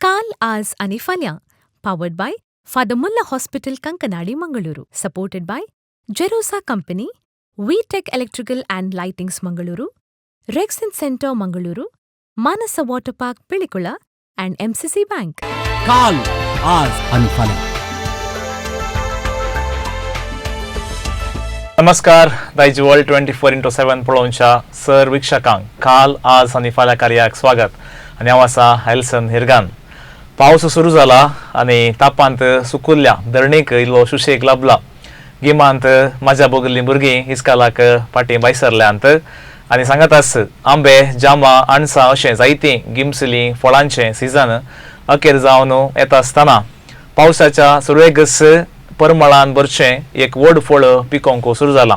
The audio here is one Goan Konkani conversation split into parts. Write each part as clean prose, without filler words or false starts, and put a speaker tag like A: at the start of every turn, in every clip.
A: काल, आज आनी फाल्यां. Powered by Father Muller Hospital, Kankanady, Mangaluru. Supported by Jerosa Company, V Tech Electrical and Lightings, Mangaluru, Rexin Centre, Mangaluru, Manasa Water Park, Pilikula and MCC Bank.
B: काल, आज आणि फाल्यां.
C: नमस्कार. दायज वर्ल्ड 24x7 पळोवच्या सर वीक्षकांक काल, आज आनी फाल्यां कार्याक स्वागत आनी हांव आसा हेल्सन हिरगान. पावस सुरू जाला आनी तापांत सुकुल्ल्या धरणीक इल्लो सुशेग लाभला. गिमांत म्हाज्या भोगिल्लीं भुरगीं इस्कालाक फाटीं भायसरल्यांत आनी सांगत आस, आंबे, जामां, अणसां अशें जायतीं गिमसलीं फळांचें सिजन अखेर जावन येता आसतना पावसाच्या सुरवेकच परमळान भरचें एक व्हड फळ पिकोवंक सुरू जालां.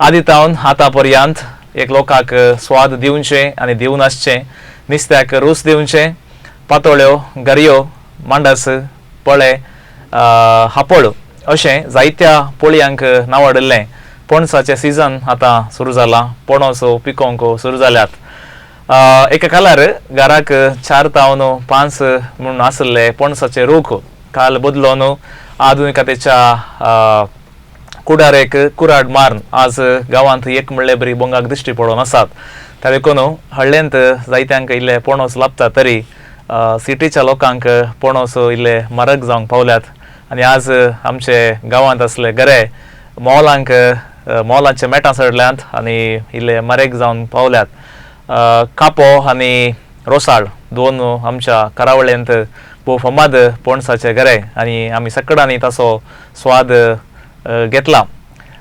C: आदी तावन आतां पर्यंत एक लोकांक स्वाद दिवचें आनी दिवन आसचें, नुस्त्याक रूच दिवचें, पातोळ्यो, गरयो, मांडस, पळे, हापळ अशें जायत्या पोळयांक नांवाडिल्लें पणसाचें सिजन आतां सुरू जालां. पणस पिकोवंक सुरू जाल्यात. एका काळार घराक 4 तावन 5 म्हूण आशिल्ले पणसाचे रूख काल बदलोन आधुनिकतेच्या कुडारेक कुराड मारून आज गांवांत एक म्हणले बरी बोंगाक दिश्टी पडून आसात. त्या देखून हळ्ळेंत जायत्यांक इल्ले पणस लाबता तरी सिटीच्या लोकांक पणस इल्ले म्हारग जावंक पावल्यात. आनी आज आमचे गांवांत आसले गरे मोलांक मोलाचे मेटां चडल्यात आनी इल्ले म्हारग जावन पावल्यात. कापो आनी रोसाळ दोन आमच्या करावळेंत भोव फामाद पणसाचे गरे आनी आमी सकडांनी ताचो स्वाद घेतला.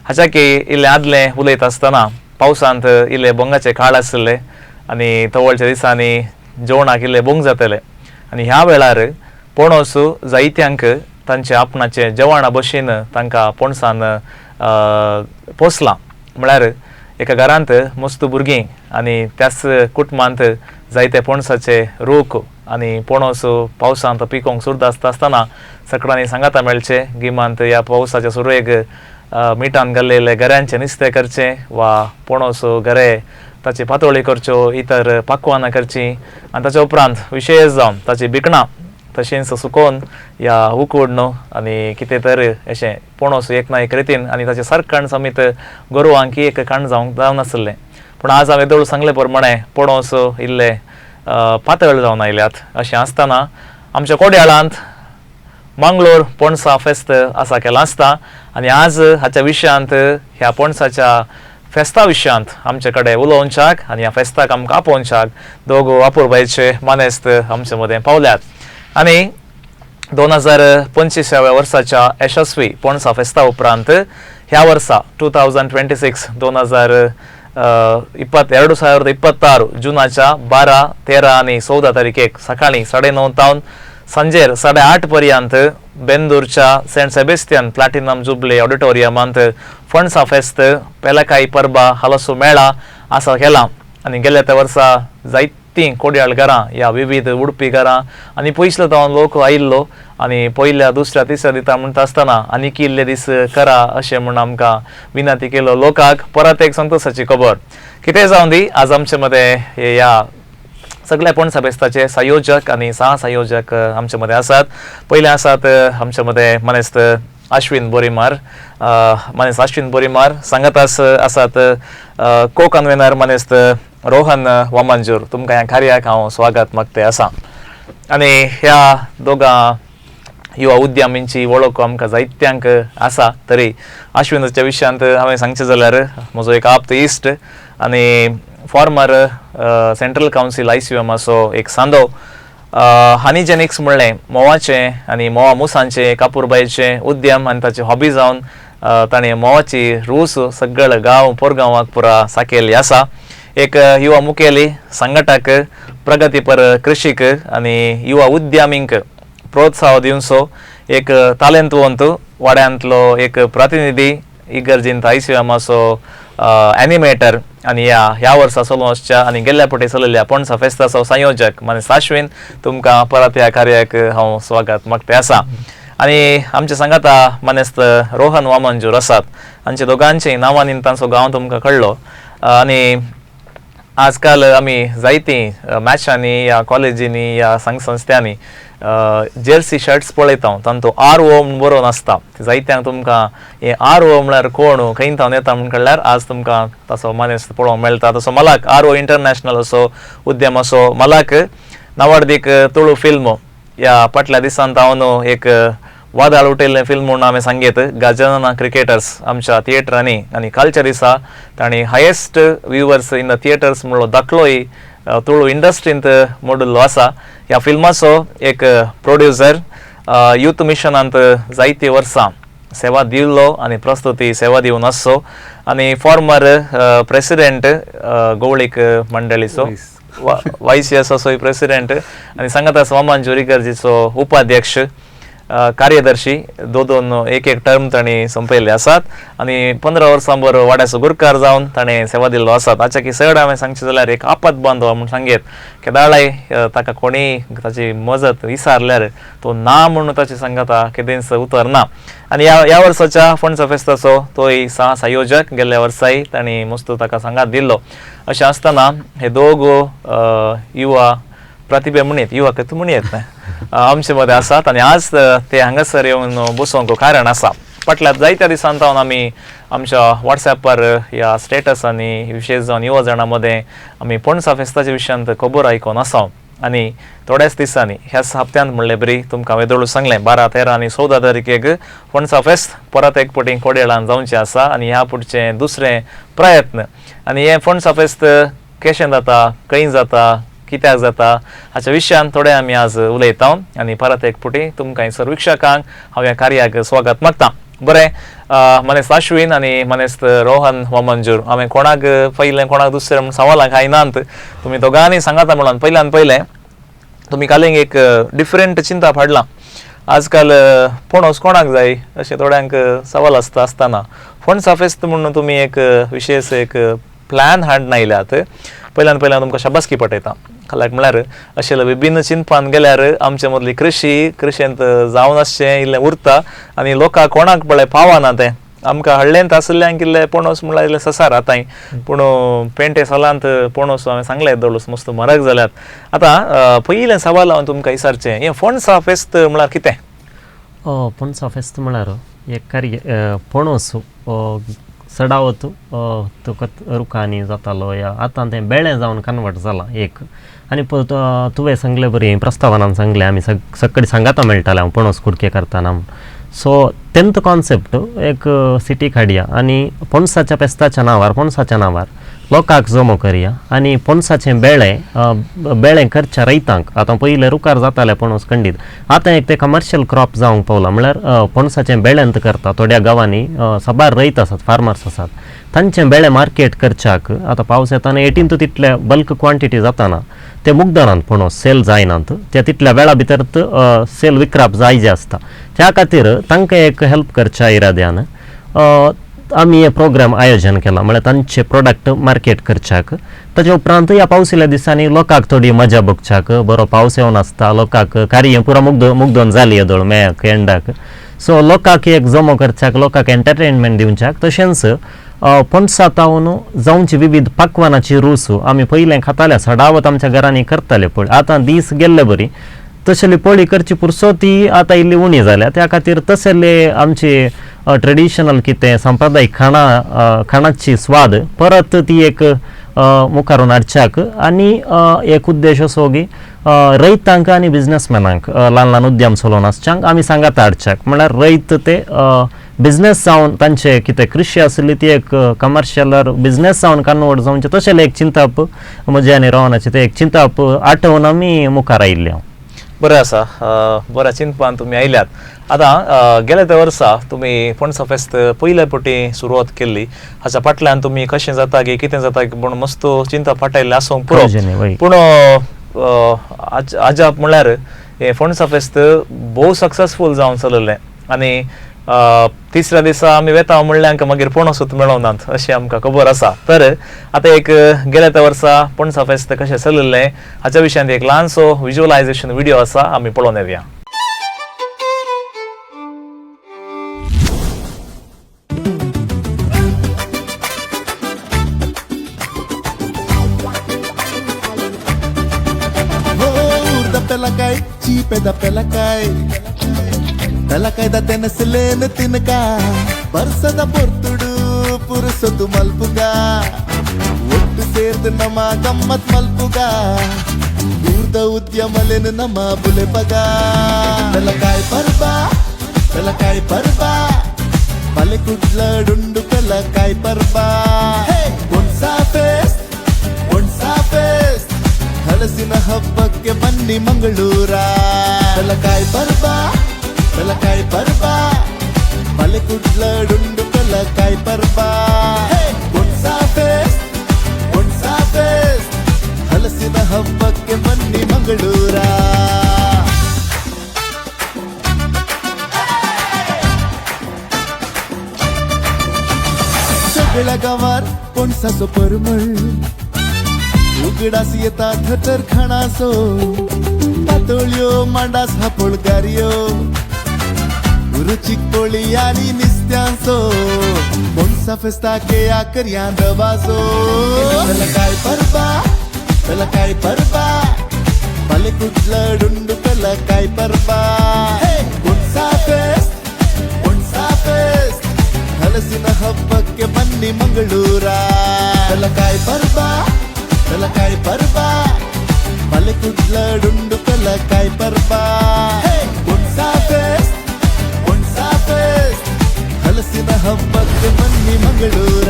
C: हाच्या की इल्लें आदलें उलयता आसतना पावसांत इल्ले बोंगाचे काळ आशिल्ले आनी तवळच्या दिसांनी जेवणाक इल्ले बोंग जातले आनी ह्या वेळार पणस जायत्यांक तांचे आपणाचे जेवणा भशेन तांकां पणसान पोसलां. म्हळ्यार एका घरांत मस्त भुरगीं आनी त्याच कुटुंबांत जायते पणसाचे रूख आनी पणस पावसांत पिकोवंक सुरू आसता आसतना सकडांनी सांगाता मेळचे. गिमांत ह्या पावसाच्या सुरवेक मिठान घाल्लेले गऱ्यांचें नुस्तें करचें वा पणस गरे ताची पातोळी करच्यो, इतर पाकवानां करचीं आनी ताच्या उपरांत विशेश जावन ताची भिकणां तशेंच सुकोवन या उकड न्हू आनी कितें तर अशें पणस एक ना एक रितीन आनी ताचें सारकाण समेत गोरवांक एक काण जावंक जावनासलें. पूण आज हांवें दोळ सांगले प्रमाणे पणस इल्ले पातळ जावन आयल्यात. अशें आसतना आमच्या कोडयाळांत मंगलोर पणसा फेस्त आसा केलां आसता आनी आज हाच्या विशयांत, ह्या पणसाच्या फेस्ता विशयांत आमचे कडेन उलोवच्याक आनी ह्या फेस्ताक आमकां आपोवच्याक दोग अपुरबायेचे मानेस्त आमचे मदें पावल्यात. आनी 2025व्या वर्साच्या यशस्वी पणसा फेस्ता उपरांत ह्या वर्सा 2026, 2026 जुनाच्या 12, 13 आनी 14 तारखेक सकाळीं 9:30 तावन सांजेर 8:30 पर्यंत बेंदूरच्या सेंट सेबेस्तियन प्लॅटिनम जुबली ऑडिटोरियमांत फणसा फेस्त पेलाकाई परबा हालोसो मेळा आसा केला. आनी गेल्या त्या वर्सा जायतीं कोडयाळ घरां ह्या विविध उडपी घरां आनी पयसलो तावन लोक आयिल्लो आनी पयल्या, दुसऱ्या, तिसऱ्या दिता म्हणटा आसतना आनीक इल्ले दीस करा अशें म्हूण आमकां विनंती केलो लोकांक. परत एक संतोशाची खबर कितें जावन दी, आज आमचे मदें ह्या सगळ्या पणसा फेस्ताचे संयोजक आनी सहसंयोजक आमचे मदें आसात. पयले आसात आमचे मदें मानेस्त अश्विन बोरीमार. मानेस्त अश्विन बोरीमार सांगत आसात को कन्वेनर मानेस्त रोहन वामनजूर. तुमकां ह्या कार्याक हांव स्वागत मागते आसा. आनी ह्या दोगां युवा उद्यमींची वळख आमकां जायत्यांक आसा तरी अश्विनाच्या विशयांत हांवें सांगचें जाल्यार म्हजो एक आप्त इश्ट आनी फॉर्मर सेंट्रल कावन्सील ICUMाचो एक सांदो, हनीजेनिक्स म्हणलें म्होंवाचें आनी म्होंवा मुसांचें कापूरबायेचें उद्यम आनी ताची हॉबी जावन ताणें म्होंवाची रूच सगळे गांव पोरगांवाक पुरा साकेल्ली आसा. एक युवा मुखेली, संघटक, प्रगतीपर कृशीक आनी युवा उद्यमींक प्रोत्साह दिवचो एक तालेंतवंत वाड्यांतलो एक प्रतिनिधी, इगर्जींत ICUMाचो एनिमेटर आनी ह्या ह्या वर्सा चलून वचच्या आनी गेल्ल्या फावटी चलयल्ल्या पणसा फेस्ताचो संयोजक मानेस्त अश्विन, तुमकां परत ह्या कार्याक हांव स्वागत मागते आसा. आनी आमचे सांगाता मानेस्त रोहन वामनजूर आसात. आमच्या दोगांचे नांवांनी तांचो गांव तुमकां कळ्ळो. आनी आजकाल आमी जायतीं मॅचांनी या कॉलेजींनी या संघ संस्थांनी जर्सी शर्ट्स पळयता, तांतू आर ओ म्हूण बरोवन आसता. जायत्यांक तुमकां हे आर ओ म्हळ्यार कोण, खंय थावन येता म्हूण कळ्ळ्यार आज तुमकां ताचो मानेस्त पळोवंक मेळटा. तसो मलाक आर ओ इंटरनॅशनल असो उद्यम असो मलाक नावाडदीक तुळू फिल्म ह्या फाटल्या दिसान हांव एक वादळ उठयल्लें फिल्म म्हणून हांवें सांगीत गजानना क्रिकेटर्स आमच्या थिएटरांनी आनी कालच्या दिसा तांणी highest viewers in the theatres म्हणलो दाखलोय तुळू इंडस्ट्रींत मोडिल्लो आसा. ह्या फिल्माचो एक प्रोड्युसर, यूथ मिशनांत जायतीं वर्सां सेवा दिल्लो आनी प्रस्तुती सेवा दिवन आसचो आनी फॉर्मर प्रेसिडेंट गोवळीक मंडळीचो, वायस असोय प्रेसिडेंट आनी सांगाता स्वामान जुरीगर्जीचो उपाध्यक्ष, कार्यदर्शी, दोन दोन एक एक टर्म तांणी संपयल्ले आसात आनी 15 वर्सां बरो वाड्याचो गुरकार जावन ताणें सेवा दिल्लो आसात. हाच्या की चड हांवें सांगचें जाल्यार एक आपत बांदव म्हूण सांगेत, केदाळाय ताका कोणीय ताची मजत विसारल्यार तो ना म्हणून ताची सांगाता केदेंच उतर ना. आनी ह्या वर्साच्या फोंडचा फेस्ताचो तोय सह संयोजक, गेल्ल्या वर्साय तांणी मस्त ताका सांगात दिल्लो. अशें आसतना हे दोग युवा प्रतिभे म्हणयत, युवा तूं म्हणयत न्हय, आमचे मदें आसात आनी आज ते हांगासर येवन बसोवंक कारण आसा. फाटल्या जायत्या दिसान सावन आमी आमच्या वॉट्सॅपार ह्या स्टेटसांनी विशेश जावन युवा जाणां मदें आमी पणसा फेस्ताच्या विशयांत खबर आयकोन आसा आनी थोड्याच दिसांनी ह्याच हप्त्यांत म्हणले बरी तुमकां हांवें दोळू सांगलें 12, 13 आनी 14 तारखेक पणसा फेस्त परत एक फावटी कोडयेळान जावचें आसा आनी ह्या पुढचें दुसरें प्रयत्न. आनी हें पणसा फेस्त कशें जाता, खंय जाता, कित्याक जाता हाच्या विशयान थोडे आमी आज उलयता आनी परत एक फावटी तुमकां सर वीक्षकांक हांव ह्या कार्याक स्वागत मागता. बरें, मनेस्त आश्विन आनी मनेस्त रोहन वामंजूर, हांवें कोणाक पयलें कोणाक दुसरें म्हूण सवालां कांय नात, तुमी दोगांनी सांगाता म्हणून पयल्यान पयलें तुमी कालींग एक डिफरंट चिंता हाडलां. आजकाल पणस कोणाक जाय अशें थोड्यांक सवाल आसता आसतना पणसा फेस्त म्हणून तुमी एक विशेश एक प्लॅन हाडून आयल्यात. पयल्यान पयल्यान तुमकां शाबासकी पटयता. खालाक म्हळ्यार अशें विभिन्न चिंतपान गेल्यार आमचे मदली कृशी कृशेंत जावन आसचें इल्लें उरता आनी लोकांक कोणाक पळय पावना तें. आमकां हळ्ळेंत आशिल्ल्यांक इल्लें पणस म्हणल्यार इल्लें ससार आतांय, पूण पेंटे सोलांत पणस हांवें सांगलें दोळूस मस्त म्हारग जाल्यात. आतां पयलें सवाल हांव तुमकां विचारचें, हें पणसा फेस्त म्हळ्यार कितें?
D: पणसा फेस्त म्हळ्यार एक कार्य पणस चडावत तुका रुखांनी जातालो या आतां तें बेळें जावन कन्वर्ट जालां एक. आनी तुवें सांगले बरी प्रस्तावनान सांगलें आमी सगळी सांगाता मेळटाले हांव पणस कुडके करतना. सो तेंत कॉन्सेप्ट एक सिटीक हाडया आनी पणसाच्या पेस्ताच्या नांवार पणसाच्या नांवार लोकांक जमो करया आनी पणसाचें बेळें बेळें करच्या रयतांक आतां पयलें रुखार जातालें पणस खंडीत, आतां एक तें कमर्शियल क्रॉप जावंक पावलां. म्हणल्यार पणसाचें बेळेंत करता थोड्या गांवांनी साबार रयत आसात, फार्मर्स आसात, तांचें बेळें मार्केट करच्याक आतां पावस येताना एटींत तितले बल्क क्वांटिटी जाताना ते मुगदनात पणस सेल जायनात, त्या तितल्या वेळा भितर सेल विकराप जाय जे आसता त्या खातीर तांकां एक हेल्प करच्या इराद्यान आमी हे प्रोग्राम आयोजन केलां. म्हळ्यार तांचे प्रोडक्ट मार्केट करच्याक. ताच्या उपरांत ह्या पावसिल्या दिसांनी लोकांक थोडी मजा बगच्याक, बरो पावस येवन आसता, लोकांक कार्य पुरा मुग्दोन जाली येदोळ मेयाक एंडाक, सो लोकांक एक जमो करच्याक, लोकांक एंटरटेनमेंट दिवच्याक. तशेंच पणसा तावन जावची विविध पकवानाची रूच आमी पयलें खाताले, सडावत आमच्या घरांनी करताले पळय, आतां दीस गेल्ले बरी तशेली पळी करची पुरसो ती आतां इल्ली उणी जाल्या. त्या खातीर तसले आमची ट्रेडिशनल कितें सांप्रदायीक खाणां खाणाची स्वाद परत ती एक मुखारून हाडच्याक आनी एक उद्देश असो की रयतांक आनी बिजनसमॅनांक ल्हान ल्हान उद्यम चलोवन आसच्यांक आमी सांगाता हाडच्याक. म्हळ्यार रयत ते बिजनेस जावन तांचे कितें कृशी आसली ती एक कमर्शियल बिजनेस जावन कन्वर्ट जावचें तशें एक चिंतप म्हजें आनी रोहनाचें तें एक चिंतप आठोवन आमी मुखार आयिल्ले. हांव
C: बरें आसा, बऱ्या चिंतपान तुमी आयल्यात. आतां गेल्या त्या वर्सा तुमी पणसा फेस्त पयल्या फावटी सुरवात केल्ली, हाच्या फाटल्यान तुमी कशें जाता की कितें जाता की पूण मस्त चिंता फाटयल्लें आसूंक पुरो, पूण अजाप म्हणल्यार हें पणसा फेस्त भोव सक्सेसफूल जावन चललें आनी तिसऱ्या दिसा आमी वेता म्हणल्यार मागीर पणसूच मेळोनात अशें आमकां खबर आसा. तर आतां एक गेल्या त्या वर्सा पणसा फेस्त कशें चलिल्लें हाच्या विशयांत एक ल्हानसो विज्युअलायझेशन व्हिडियो आसा, आमी पळोवन येवया.
E: ತಿಪ್ಪೆದ ಪೆಲಕಾಯಿ ಪೆಲಕಾಯ್ದ ತೆನಸಲೇನು ತಿನ್ಕ ಬರ್ಸದ ಪೊರ್ತುಡು ಪುರುಸೊದು ಮಲ್ಪುಗ ಒಟ್ಟು ಸೇರ್ದು ನಮ್ಮ ಗಮ್ಮತ್ ಮಲ್ಪುಗ ಊರ್ದ ಉದ್ಯಮಲೇನು ನಮ್ಮ ಬುಲೆಪಗ ಪೆಲಕಾಯಿ ಪರ್ಬ ಪೆಲಕಾಯಿ ಪರ್ಬ ಬಲೆ ಕುಡ್ಲಡುಂಡು ಪೆಲಕಾಯಿ ಪರ್ಬ ಪೊನ್ಸಾ ಫೇಸ್ಟ್ ಪೊನ್ಸಾ ಫೇಸ್ಟ್ ಹಲಸಿನ ಹಬ್ಬಕ್ಕೆ ಬನ್ನಿ ಮಂಗಳೂರ ಪೆಲಕಾಯಿ ಪರ್ಬ ಪೆಲಕಾಯಿ ಪರ್ಬ ಬಲೆ ಕುಡ್ಲಡುಂಡು ಪೆಲಕಾಯಿ ಪರ್ಬ ಪೊನ್ಸಾ ಫೇಸ್ಟ್ ಪೊನ್ಸಾ ಫೇಸ್ಟ್ ಹಲಸಿನ ಹಬ್ಬಕ್ಕೆ ಬನ್ನಿ ಮಂಗಳೂರ. सगळ्या गावात पणसाचो परमळ उगडास येता थतर खाणाचो पातोळ्यो मांडास हापोळ गारयो रुचीक पोळी आनी निस्त्यांचो पणसा फेस्ताक या करया दबाजो पेलकाय परबा पेलकाय परबा बले कुडलडुंडु पेलकाय परबा पणसा फेस्त ಪೊನ್ಸಾ ಫೇಸ್ಟ್ ಹಲಸಿನ ಹಬ್ಬಕ್ಕೆ ಬನ್ನಿ ಮಂಗಳೂರ ಪೆಲಕಾಯಿ ಪರ್ಬ ಪೆಲಕಾಯಿ ಪರ್ಬ ಬಲೆ ಕುಡ್ಲಡುಂಡು ಪೆಲಕಾಯಿ ಪರ್ಬ ಪೊನ್ಸಾ ಫೇಸ್ಟ್ ಪೊನ್ಸಾ ಫೇಸ್ಟ್ ಹಲಸಿನ ಹಬ್ಬಕ್ಕೆ ಬನ್ನಿ ಮಂಗಳೂರ.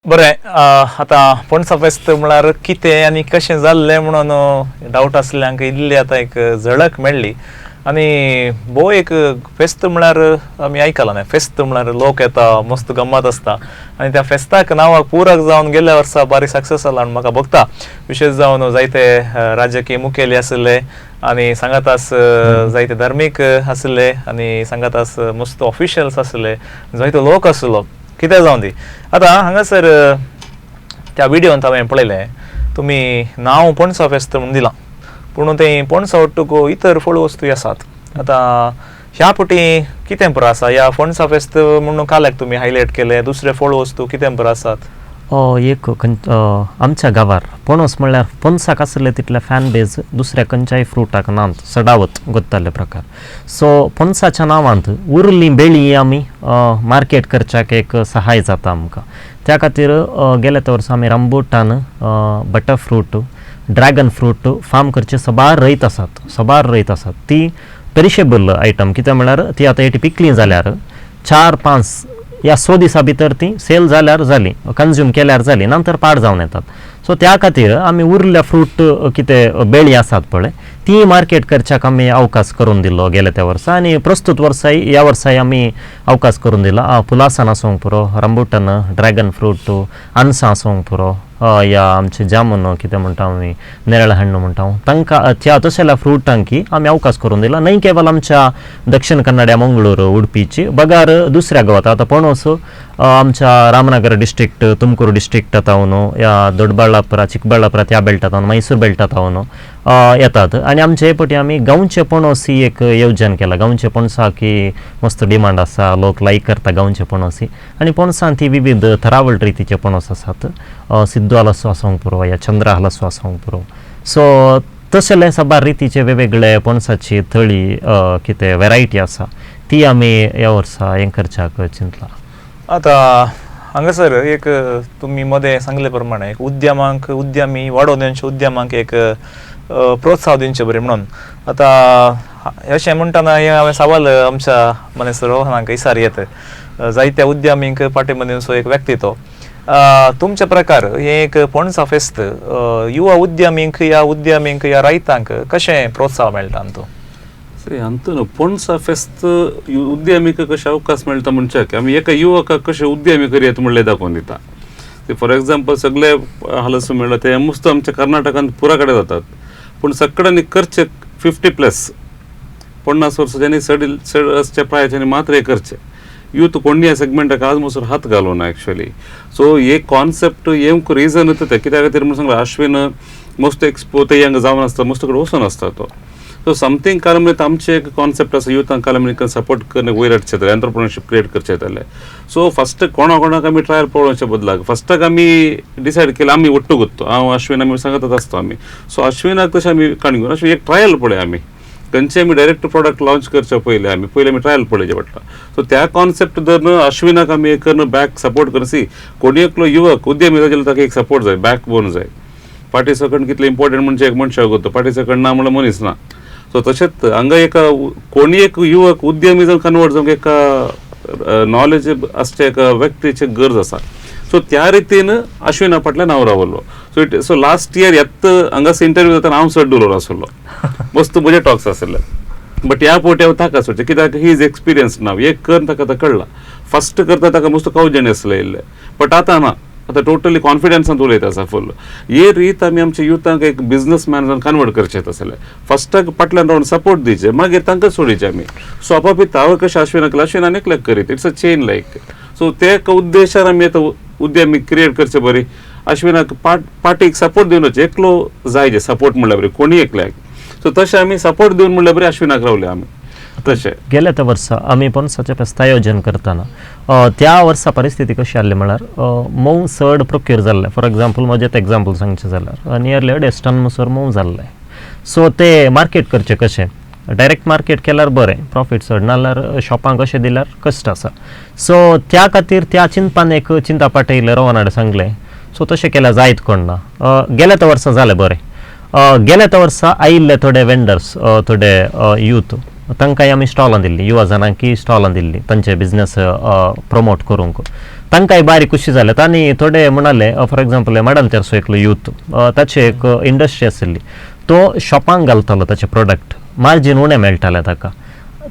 C: बरें, आतां पणसा फेस्त म्हळ्यार कितें आनी कशें जाल्लें म्हणून डावट आसल्यांक इल्ली आतां एक झळक मेळ्ळी. आनी भोव एक फेस्त म्हळ्यार आमी आयकलां न्ही, फेस्त म्हळ्यार लोक येता, मस्त गम्मत आसता आनी त्या फेस्ताक नांवाक पूरक जावन गेल्ल्या वर्सा बारीक सक्सेस जाला आनी म्हाका भोगता. विशेश जावन जायते राजकीय मुखेली आशिल्ले आनी सांगातास जायते धार्मीक आशिल्ले आनी सांगातास मस्त ऑफिशियल्स आशिल्ले, जायतो लोक आशिल्लो. कितें जावन दी आतां हांगासर त्या व्हिडियोंत हांवें पळयलें तुमी नांव पणसा फेस्त म्हणून दिलां, पूण तें पणसा ಒಟ್ಟುಗು इतर फळ वस्तू आसात. आतां ह्या फावटी कितें पुरो आसा ह्या पणसा फेस्त म्हणून काल्याक तुमी हायलायट केलें, दुसरे फळ वस्तू कितें पुरो आसात?
D: एक आमच्या गांवार पणस म्हणल्यार पणसाक आसले तितले फॅन बेज दुसऱ्या खंयच्याय फ्रुटाक नात सडावत गोत्ताले प्रकार. सो पणसाच्या नांवांत उरली बेळी आमी मार्केट करच्याक एक सहाय जाता आमकां. त्या खातीर गेल्या त्या वर्सा आमी rambutan, butter fruit, dragon fruit farm करचे सबार रयत आसात, सबार रयत आसात. ती पेरिशेबल आयटम कितें म्हणल्यार ती आतां एटी पिकली जाल्यार 4-5 या 6 दिसां भितर ती सेल जाल्यार जाली, कंज्यूम केल्यार जाली, नंतर पाड जावन येतात. सो त्या खातीर आमी उरल्या फ्रूट कितें बेळी आसात पळय ती मार्केट करच्याक आमी अवकाश करून दिलो गेल्या त्या वर्सा आनी प्रस्तूत वर्साय ह्या वर्साय आमी अवकाश करून दिला. पुलासान आसूंक पुरो, रंबुटन, ड्रॅगन फ्रूट, अनसां आसूंक पुरो, या आमचे जामून कितें म्हणटा आमी नेरळ हण्णू म्हणटा तांकां त्या तशेल्या फ्रुटांकी आमी अवकाश करून दिला. न्हय केवल आमच्या दक्षिण कन्नड, मंगळूर, उडपीची बगार दुसऱ्या गांवांत आतां पणस आमच्या रामनगर डिस्ट्रिक्ट, तुमकूर डिस्ट्रिक्ट तावन या दोडबळ्ळापुरा, चिकबळ्ळापुरा त्या बेल्टांत, मैसूर बेल्टांत येतात. आनी आमचे हे पटी आमी गांवचे पणस ही एक येवजण केला. गांवचे पणसाक मस्त डिमांड आसा, लोक लायक करता गांवचे पणसी. आनी पणसान ती विविध थरावळ रितीचे पणस आसात, सिद्दू हलसो आसूंक पुरो या चंद्रा हलसो आसूंक पुरो. सो तशेले साबार रितीचे वेगवेगळे पणसाची थळी कितें वेरायटी आसा ती आमी ह्या वर्सा हें करच्याक चिंतला.
C: आतां हांगासर एक तुमी मदें सांगले प्रमाणे एक उद्यमांक उद्यमी वाडोवन दिवचे उद्यमांक एक प्रोत्साहन दिवचें बरें म्हणून आतां अशें म्हणटना हें हांवें सवाल आमच्या मनेस्त रोहनाक इसार येत जायत्या उद्यमींक फाटीं मदींचो एक व्यक्ती तो तुमच्या प्रकार हें एक पणसा फेस्त युवा उद्यमींक ह्या उद्यमींक ह्या रायतांक कशें प्रोत्साहन मेळटा अंतू?
F: अंतू पणसा फेस्त उद्यमीक कशें अवकाश मेळटा म्हणच्याक आमी एका युवकाक कशें उद्यमी करयत म्हणलें दाखोवन दिता. फॉर एग्जाम्पल सगळे हालसो मेळ्ळा ते मस्त आमच्या कर्नाटकांत पुरा कडेन जातात, पूण सगळ्यांनी करचे 50+ 50 वर्सांनी चड चड आसच्या प्रायाच्यानी मात्र हे करचे. यूथ कोणी ह्या सेगमेंटाक आज मोसर हात घालूना एक्चुअली. सो हे कॉन्सेप्ट येवंक रिजन तें कित्या खातीर म्हणून सांगला अश्विन मस्त एक्सपो ते हांगा जावन आसता, मस्त कडेन वचून आसता तो. सो समथींग कालमनीत आमचे एक कॉन्सेप्ट आसा युथांक कालमनीक सपोर्ट करून वयर हाडचें जाल्यार एंटरप्रिनरशीप क्रिएट करचें जाल्यार. सो फस्ट कोणा कोणाक आमी ट्रायल पळोवचे बदलाक फस्टाक आमी डिसायड केलें आमी ಒಟ್ಟು ಗೊತ್ತು हांव अश्विन आमी सांगतच आसतो आमी. सो अश्विनाक तशें आमी काण घेवन अश्विन एक ट्रायल पळय आमी खंयचे आमी डायरेक्ट प्रोडक्ट लॉन्च करचे पयले आमी पयले आमी ट्रायल पळोवचें पडटा. सो त्या कॉन्सेप्ट धरून अश्विनाक आमी एक करून बॅक सपोर्ट करून सी कोणी एकलो युवक उद्यमी जाल्यार ताका एक सपोर्ट जाय, बॅक बोन जाय. पाटी सकंड कितलें इम्पॉर्टंट म्हणजे एक मनशाक गोत्तो पाटी सकंड ना म्हणल्यार मनीस ना. सो तशेंच हांगा एका कोणी एक युवक उद्यमी जावन कन्वर्ट जावंक एका नॉलेज आसच्या एका व्यक्तीची गरज आसा. सो त्या रितीन अश्विना फाटल्यान हांव रावलो. So it so last year येत हांगासर इंटरव्यू जातना हांव चड उलोवलो आसलो, मस्त म्हजे टॉक्स आसले. बट ह्या फावटी हांव ताका सोडचें कित्याक he is experience नाव एक करून ताका आतां कळ्ळां. फस्ट करता ताका मस्त कवजण आसलें इल्लें, बट आतां ना, आतां टोटली कॉन्फिडन्सान उलयता आसा फूल. हे रीत आमी आमच्या युथांक एक बिजनसमॅन जावन कन्वर्ट करचें आसलें. फस्टाक फाटल्यान रावन सपोर्ट दिवचे, मागीर तांकां सोडीचे आमी. सो आपापी हांवें कशें अश्विनाक अश्विनान एकल्याक करीत it's a chain like. So ते एका उद्देशान आमी आतां उद्यमी क्रिएट करचे बरी अश्विनाक पार्टीक सपोर्ट दिवन वचचें. एकलो जाय जे सपोर्ट म्हणल्यार बरी कोणी एकल्याक. सो तशें आमी सपोर्ट दिवन म्हणल्यार बरी अश्विनाक रावले आमी. तशें
D: गेल्या त्या वर्सा आमी पणसाचें फेस्त आयोजन करतना त्या वर्सा परिस्थिती कशी आसली म्हळ्यार मोव चड प्रोक्यूर जाल्लें. फॉर एग्जाम्पल म्हजें एग्जाम्पल सांगचें जाल्यार नियरली 2.5 टन म्हणसर मोव जाल्लें. सो ते मार्केट करचें कशें, डायरेक्ट मार्केट केल्यार बरें प्रॉफीट चड, नाल्यार शॉपांक अशें दिल्यार कश्ट आसा. सो त्या खातीर त्या चिंतपान एक चिंता पाटयलें रोहनाड सांगलें. सो तशें केल्यार जायत कोण ना. गेल्या त्या वर्सा जालें बरें. गेल्या त्या वर्सा आयिल्ले थोडे वेंडर्स, थोडे यूथ, तांकांय आमी स्टॉलां दिल्ली, युवा जाणांकी स्टॉलां दिल्ली तांचे बिजनस प्रमोट करूंक. तांकांय बारीक खुशी जाले. तांणी थोडे म्हणाले फॉर एग्जाम्पल माडंतेरचो एकलो यूथ, ताची एक इंडस्ट्री आशिल्ली, तो शॉपांक घालतालो ताचे प्रोडक्ट, मार्जीन उणें मेळटालें ताका.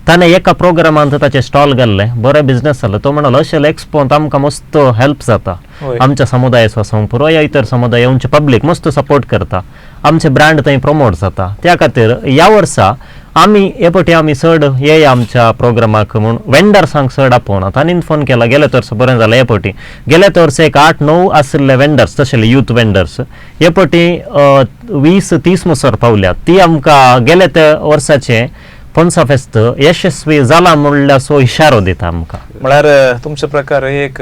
D: ताणें एका प्रोग्रामांत ताचें स्टॉल घाल्लें, बरें बिजनस जालो. तो म्हणालो अशें एक्सपोंत आमकां मस्त हेल्प जाता, आमच्या समुदायाचो आसूं पुरो या इतर समुदाय आमचे पब्लीक मस्त सपोर्ट करता, आमचे ब्रँड थंय प्रमोट जाता. त्या खातीर ह्या वर्सा आमी हे फावटी आमी चड येया आमच्या प्रोग्रामाक म्हूण वेंडर्सांक चड आपोवना. तांणी फोन केला गेल्या वर्सा बरें जालें. हे फावटी गेल्या वर्सा एक 8-9 आशिल्ले वेंडर्स, तशें यूथ वेंडर्स, हे फावटी 20-30 म्हणसर पावल्या. ती आमकां गेल्या त्या वर्साचें पणसा फेस्त यशस्वी जाला म्हणल्यार सो इशारो दिता आमकां.
C: म्हळ्यार तुमचे प्रकार एक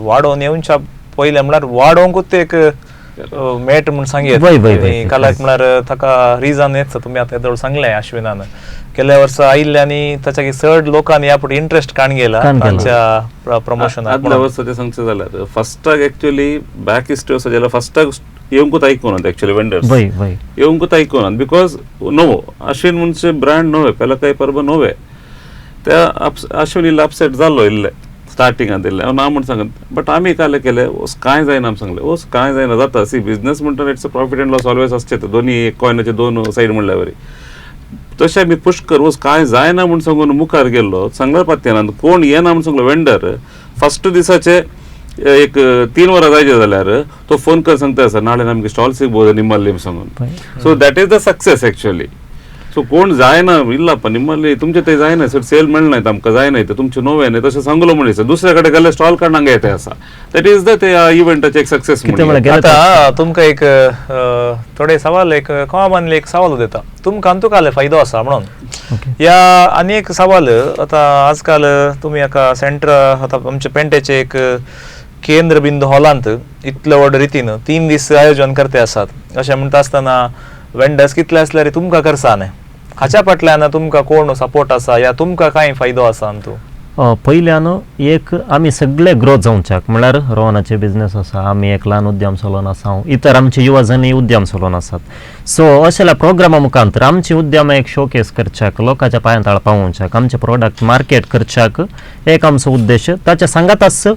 C: वाडोवन येवच्या पयलें म्हळ्यार वाडोवंकूच एक मेट म्हूण सांगयत. कालाक म्हळ्यार ताका रिजन येता. तुमी आतां येदोळ सांगलें अश्विनान गेल्या वर्सा आयिल्ले आनी ताच्या चड लोकांनी ह्या फावटी इंट्रस्ट काण गेला तांच्या प्रमोशनाक.
F: आदल्या वर्सा तें सांगचें जाल्यार फस्टाक एक्चुअली बॅक हिस्ट्री आसा जाल्यार फस्टाक येवंकूच आयकुनात एक्चुअली वेंडर्स, येवंकूच आयकुनात because नवो अश्विन म्हणजे ब्रँड नवे, पेला काही परब नवे. त्या अश्विन इल्लो अपसेट जाल्लो इल्ले स्टार्टिंगांत इल्लें हांव ना म्हूण सांगत, बट आमी काल केलें ओस कांय जायना आमी सांगलें ओस कांय जायना जाता. सी बिजनस म्हणटा it's a profit and loss always आसचें, दोनी एक कॉयनाचे दोन सायड म्हणल्यार वरी. तशें आमी पुष्कर ओस कांय जायना म्हूण सांगून मुखार गेल्लो. सांगल्यार पात्यान कोण येना म्हूण सांगलो वेंडर फस्ट दिसाचे एक 3 वरां जायचे जाल्यार तो फोन कर सांगता आसा नाळे आमगे स्टॉल सिगಬೋದು निम्मल्ली सांगून. So that is the success actually. So कोण जायना इल्लाप्पा निम्मल्ली तुमचे ते जायना सर, सेल मेळना आमकां जायना तुमचे नवे न्ही तशें सांगलो म्हणून दुसऱ्या कडेन गेल्यार स्टॉल काडून हांगा येता आसा. That is the ते इव्हेंटाचे एक सक्सेस.
C: आतां तुमकां एक थोडे सवाल एक कॉमनली एक सवाल दिता, तुमकां तुकाले फायदो आसा म्हणून या आनी एक सवाल. आतां आजकाल तुमी एका सेंटर आतां आमचे पेंटेचे एक केंद्रबिंदू हॉलांत इतले व्हड रितीन 3 दीस आयोजन करते आसात. अशें म्हणटा आसतना वेंडर्स कितले आसल्यार तुमकां करसा न्ही, हाच्या फाटल्यान तुमकां कोण सपोर्ट आसा या तुमकां कांय फायदो आसा अंतू?
D: पयल्यान एक आमी सगळे ग्रोथ जावच्याक म्हळ्यार रोहनाचे बिजनेस आसा, आमी एक ल्हान उद्यम चलोवन आसा, इतर आमचे युवा जणी उद्यम चलोवन आसात. सो अशेल्या प्रोग्रामा मुखांतर आमचे उद्यम एक शोकेस करच्याक, लोकांच्या पांयां ताळ पावोवच्याक, आमचे प्रोडक्ट मार्केट करच्याक एक आमचो उद्देश. ताच्या सांगाताच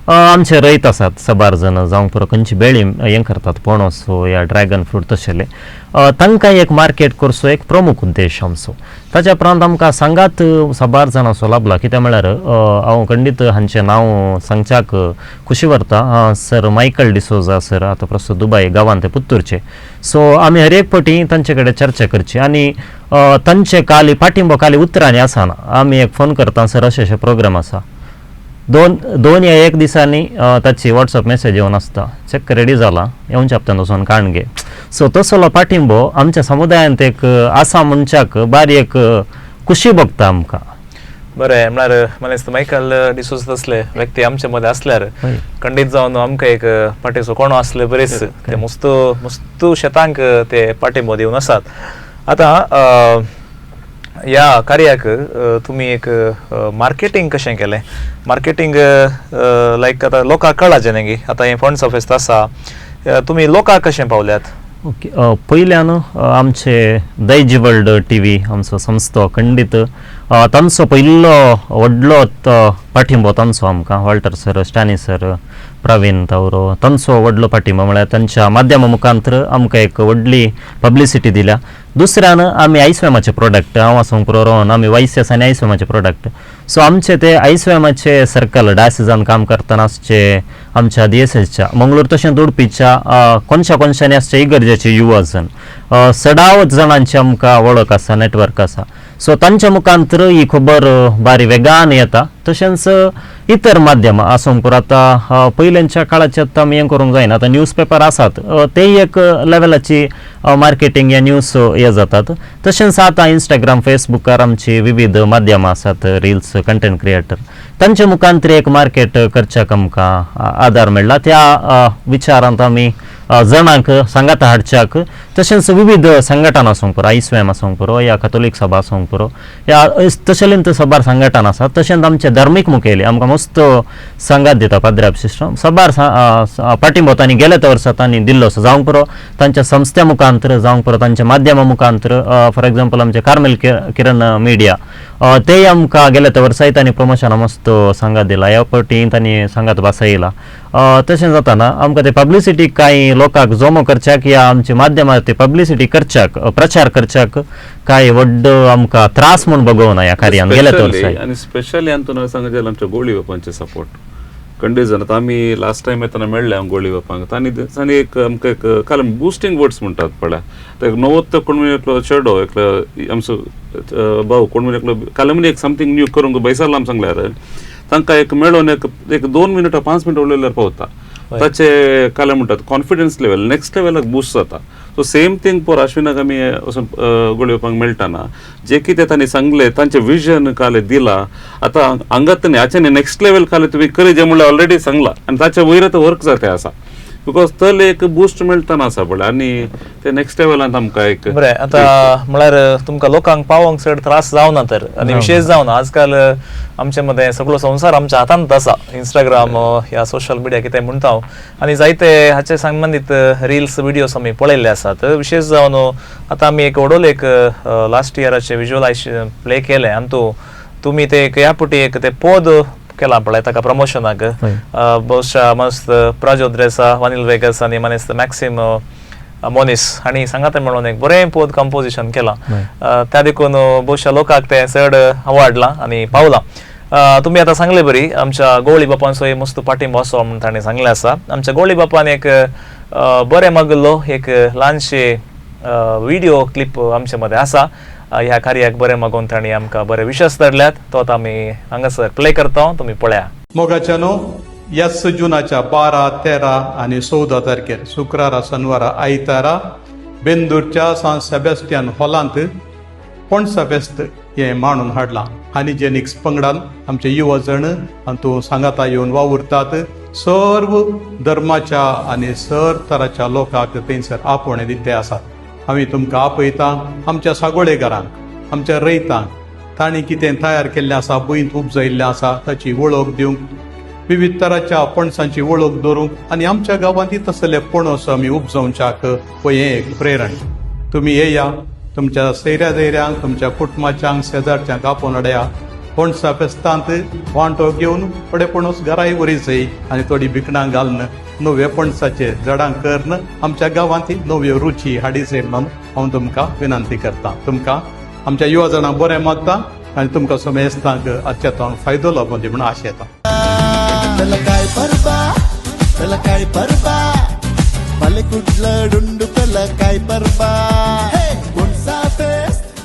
D: आमचे रयत आसात सबार जण जावं पुरो खंयची बेळी हें करतात पणस या ड्रॅगन फ्रूट तशेले, तांकां एक मार्केट करचो एक प्रमुख उद्देश आमचो. ताच्या उपरांत आमकां सांगात साबार जाणांचो लाभला. कित्याक म्हळ्यार हांव खंडीत हांचें नांव सांगच्याक खुशी व्हरता, सर मायकल डिसोजा सर आतां प्रस्तुत दुबाय गांवांत ते पुत्तूरचे. सो आमी हर एक फावटी तांचे कडेन चर्चा करची आनी तांचे काली पाठिंबो काली उतरांनी आसना. आमी एक फोन करता सर अशें अशें प्रोग्राम आसा, दोन या एक दिसांनी ताची वॉट्सअप मेसेज येवन आसता, चेक रेडी जाला येवच्या हप्त्यान वचून काण घे. सो तसलो पाठिंबो आमच्या समुदायांत एक आसा म्हणच्याक बारी एक खुशी भोगता आमकां.
C: बरें, म्हळ्यार मानेस्त मायकल डिसोजा तसले व्यक्ती आमचे मदें आसल्यार खंडीत जावन आमकां एक पाठीचो कोणो आसले बरेच ते मस्त मस्त शेतांक ते पाठिंबो दिवन आसात. आतां ह्या कार्याक तुमी एक मार्केटींग कशें केलें? मार्केटींग लायक आतां लोकांक कळाचें न्ही आतां हें पणसा फेस्त आसा, तुमी लोकांक कशें पावल्यात?
D: ओके, पयल्यान आमचे दैज वर्ल्ड टी व्ही आमचो संस्थो खंडीत तांचो पयलो व्हडलो पाठिंबो तांचो आमकां, Walter sir, Stany sir, Praveen Tauro, तांचो व्हडलो पाठिंबो म्हळ्यार तांच्या माध्यमा मुखांतर आमकां एक व्हडली पब्लिसिटी दिल्या. दुसऱ्यान आमी आयस्वेमाचे प्रोडक्ट, हांव आसूंक पुरो रोहन, आमी वायसीएस आनी आयस्वेमाचे प्रोडक्ट. सो आमचे ते आयस्वेमाचे सर्कल डायसिजान काम करतना आसचे आमच्या डीएसएसच्या मंगळूर तशेंच उडपीच्या कोनशा कोनशांनी आसचे इगर्जेचे युवा जण सडावत जाणांची आमकां वळख आसा, नेटवर्क आसा. सो तांच्या मुखांतर ही खबर बारी वेगान येता. तशेंच इतर माध्यमां आसूंक पुरो, आतां पयल्यांच्या काळाचे आतां आमी हें करूंक जायना, आतां न्यूज पेपर आसात ते एक लेवलाची मार्केटींग या न्यूज हे जातात. तशेंच आतां इंस्टाग्राम फेसबुकार आमची विविध माध्यमां आसात, रिल्स, कंटेंट क्रिएटर, तांच्या मुखांतर एक मार्केट करच्याक आमकां आदार मेळ्ळा. त्या विचारांत आमी जाणांक सांगाता हाडच्याक तशेंच विविध संघटना आसूंक पुरो, आयस्वेम आसूंक पुरो या कथोलीक सभा आसूंक पुरो या तशेंच सबार संघटना आसात. तशेंच आमचे धार्मीक मुखेली आमकां मस्त सांगात दिता, पाद्रे सिस्टम सबार पाठिंबो तांणी गेल्या त्या वर्सा तांणी दिल्लो आसा, जावंक पुरो तांच्या संस्थे मुखांतर, जावंक पुरो तांच्या माध्यमा मुखांतर. फॉर एग्जाम्पल आमचे कार्मेल किरण मिडिया तेय आमकां गेल्या त्या वर्साय तांणी प्रमोशना मस्त सांगात दिला, ह्या फावटी तांणी सांगात बसयला. तशें जाताना आमकां ते पब्लिसिटी कांय लोकांक जमो करच्याक या आमच्या माध्यमां ते पब्लिसिटी करच्याक, प्रचार करच्याक कांय व्हड आमकां त्रास म्हूण बगोवना ह्या कार्यान गेल्या त्या वर्साय.
F: आनी स्पेशली हातून सांगचें जाल्यार आमच्या गोळी बापांचे सपोर्ट खंडीत जाण. आतां आमी लास्ट टायम येतना मेळ्ळे हांव गोळी बापांक, तांणी तांणी एक आमकां एक काल बुस्टींग वर्ड्स म्हणटात पळय, एक 90 कोण एकलो चेडो एकलो आमचो भाव कोण एकलो काल म्हणजे एक समथींग न्यू करूंक बैसारला आम सांगल्यार तांकां एक मेळोन एक एक 2 मिनटां 5 मिनटां उलयल्यार पावता, ताचे काल म्हणटात कॉन्फिडन्स लेवल नेक्स्ट लेवलाक बूस्ट जाता. सो सेम थींग पोर अश्विनाक आमी वचून गोळी बापांक मेळटाना जे कितें तांणी सांगलें तांचें विजन काल दिलां, आतां हांगात न्ही हाचें न्ही नेक्स्ट लेवल काल तुमी करी जें म्हणल्यार ऑलरेडी सांगलां आनी ताच्या वयर आतां वर्क जाता आसा, because तल एक बूस्ट मेळटना आसा पळय आनी ते नेक्स्ट लेवलांत आमकां एक
C: बरें. आतां म्हळ्यार तुमकां लोकांक पावोवंक चड त्रास जावना तर, आनी विशेश जावना आजकाल आमचे मदें सगळो संवसार आमच्या हातांत आसा, इंस्टाग्राम ह्या सोशल मिडिया कितें म्हणटा हांव, आनी जायते हाचे संबंदीत रिल्स व्हिडियोज आमी पळयल्ले आसात. विशेश जावन आतां आमी एक व्हडलो एक लास्ट इयराचे विज्युअलायज प्ले केलें आनी तुमी ते एक ह्या फावटी एक ते पद केलां पळय ताका प्रमोशनाक, बहुशा मस्त प्राजोत रेसा, वानील वेगस आनी मानेस्त मॅक्सिम मोनीस हांणी सांगाता म्हणून एक बरें पद कंपोजिशन केलां, त्या देखून बहुशा लोकांक तें चड आवडलां आनी पावलां. तुमी आतां सांगले बरी आमच्या गोवळी बापांचो मस्त पाठिंबो आसो म्हूण तांणी सांगलें आसा. आमच्या गोवळी बापान एक बरें मागिल्लो एक ल्हानशे व्हिडियो क्लिप आमचे मदें आसा, ह्या कार्याक बरें मागून तांणी आमकां बरे विशस धाडल्यात, तो आतां आमी हांगासर प्ले करता, तुमी पळया.
G: मोगाच्यानो, याच जुनाच्या 12, 13 आनी 14 तारखेर शुक्रारा, शनिवारा, आयतारा बेंदूरच्या सान सेबेस्टियन हॉलांत पणसा फेस्त हें मांडून हाडलां आनी जेनिक्स पंगडान आमचे युवा जण हातूंत सांगाता येवन वावुरतात. सर्व धर्माच्या आनी सर तराच्या लोकांक थंयसर आपोवणें दिल्लें आसात. आमी तुमकां आपयता आमच्या सागोळेकारांक, आमच्या रयतांक, तांणी कितें तयार केल्लें आसा, भुंयंत उपजयल्लें आसा ताची वळख दिवंक, विविध तराच्या पणसांची वळख दवरूंक आनी आमच्या गांवांत तसले पणस आमी उपजोवच्याक हो हें एक प्रेरण. तुमी येया, तुमच्या सैऱ्या दैऱ्यांक, तुमच्या कुटुंबाच्यांक, शेजारच्यांक आपोवन हाडया. पणसा फेस्तांत वांटो घेवन थोडे पणस घराय व्हरी आनी थोडी भिकणां घालून नव्या पणसाचे झाडां करून आमच्या गांवांत नव्यो रुची हाडी जाय म्हणून हांव तुमकां विनंती करता. तुमकां आमच्या युवा जाणांक बरें मागता आनी तुमकां समेस्तांक आजच्या तो फायदो लाबून दी म्हणून आशा येता.
E: काय परबा, त्याला काय परबा, मला कुठलं डुंडू त्याला काय परबा, कोणसा फेस्त,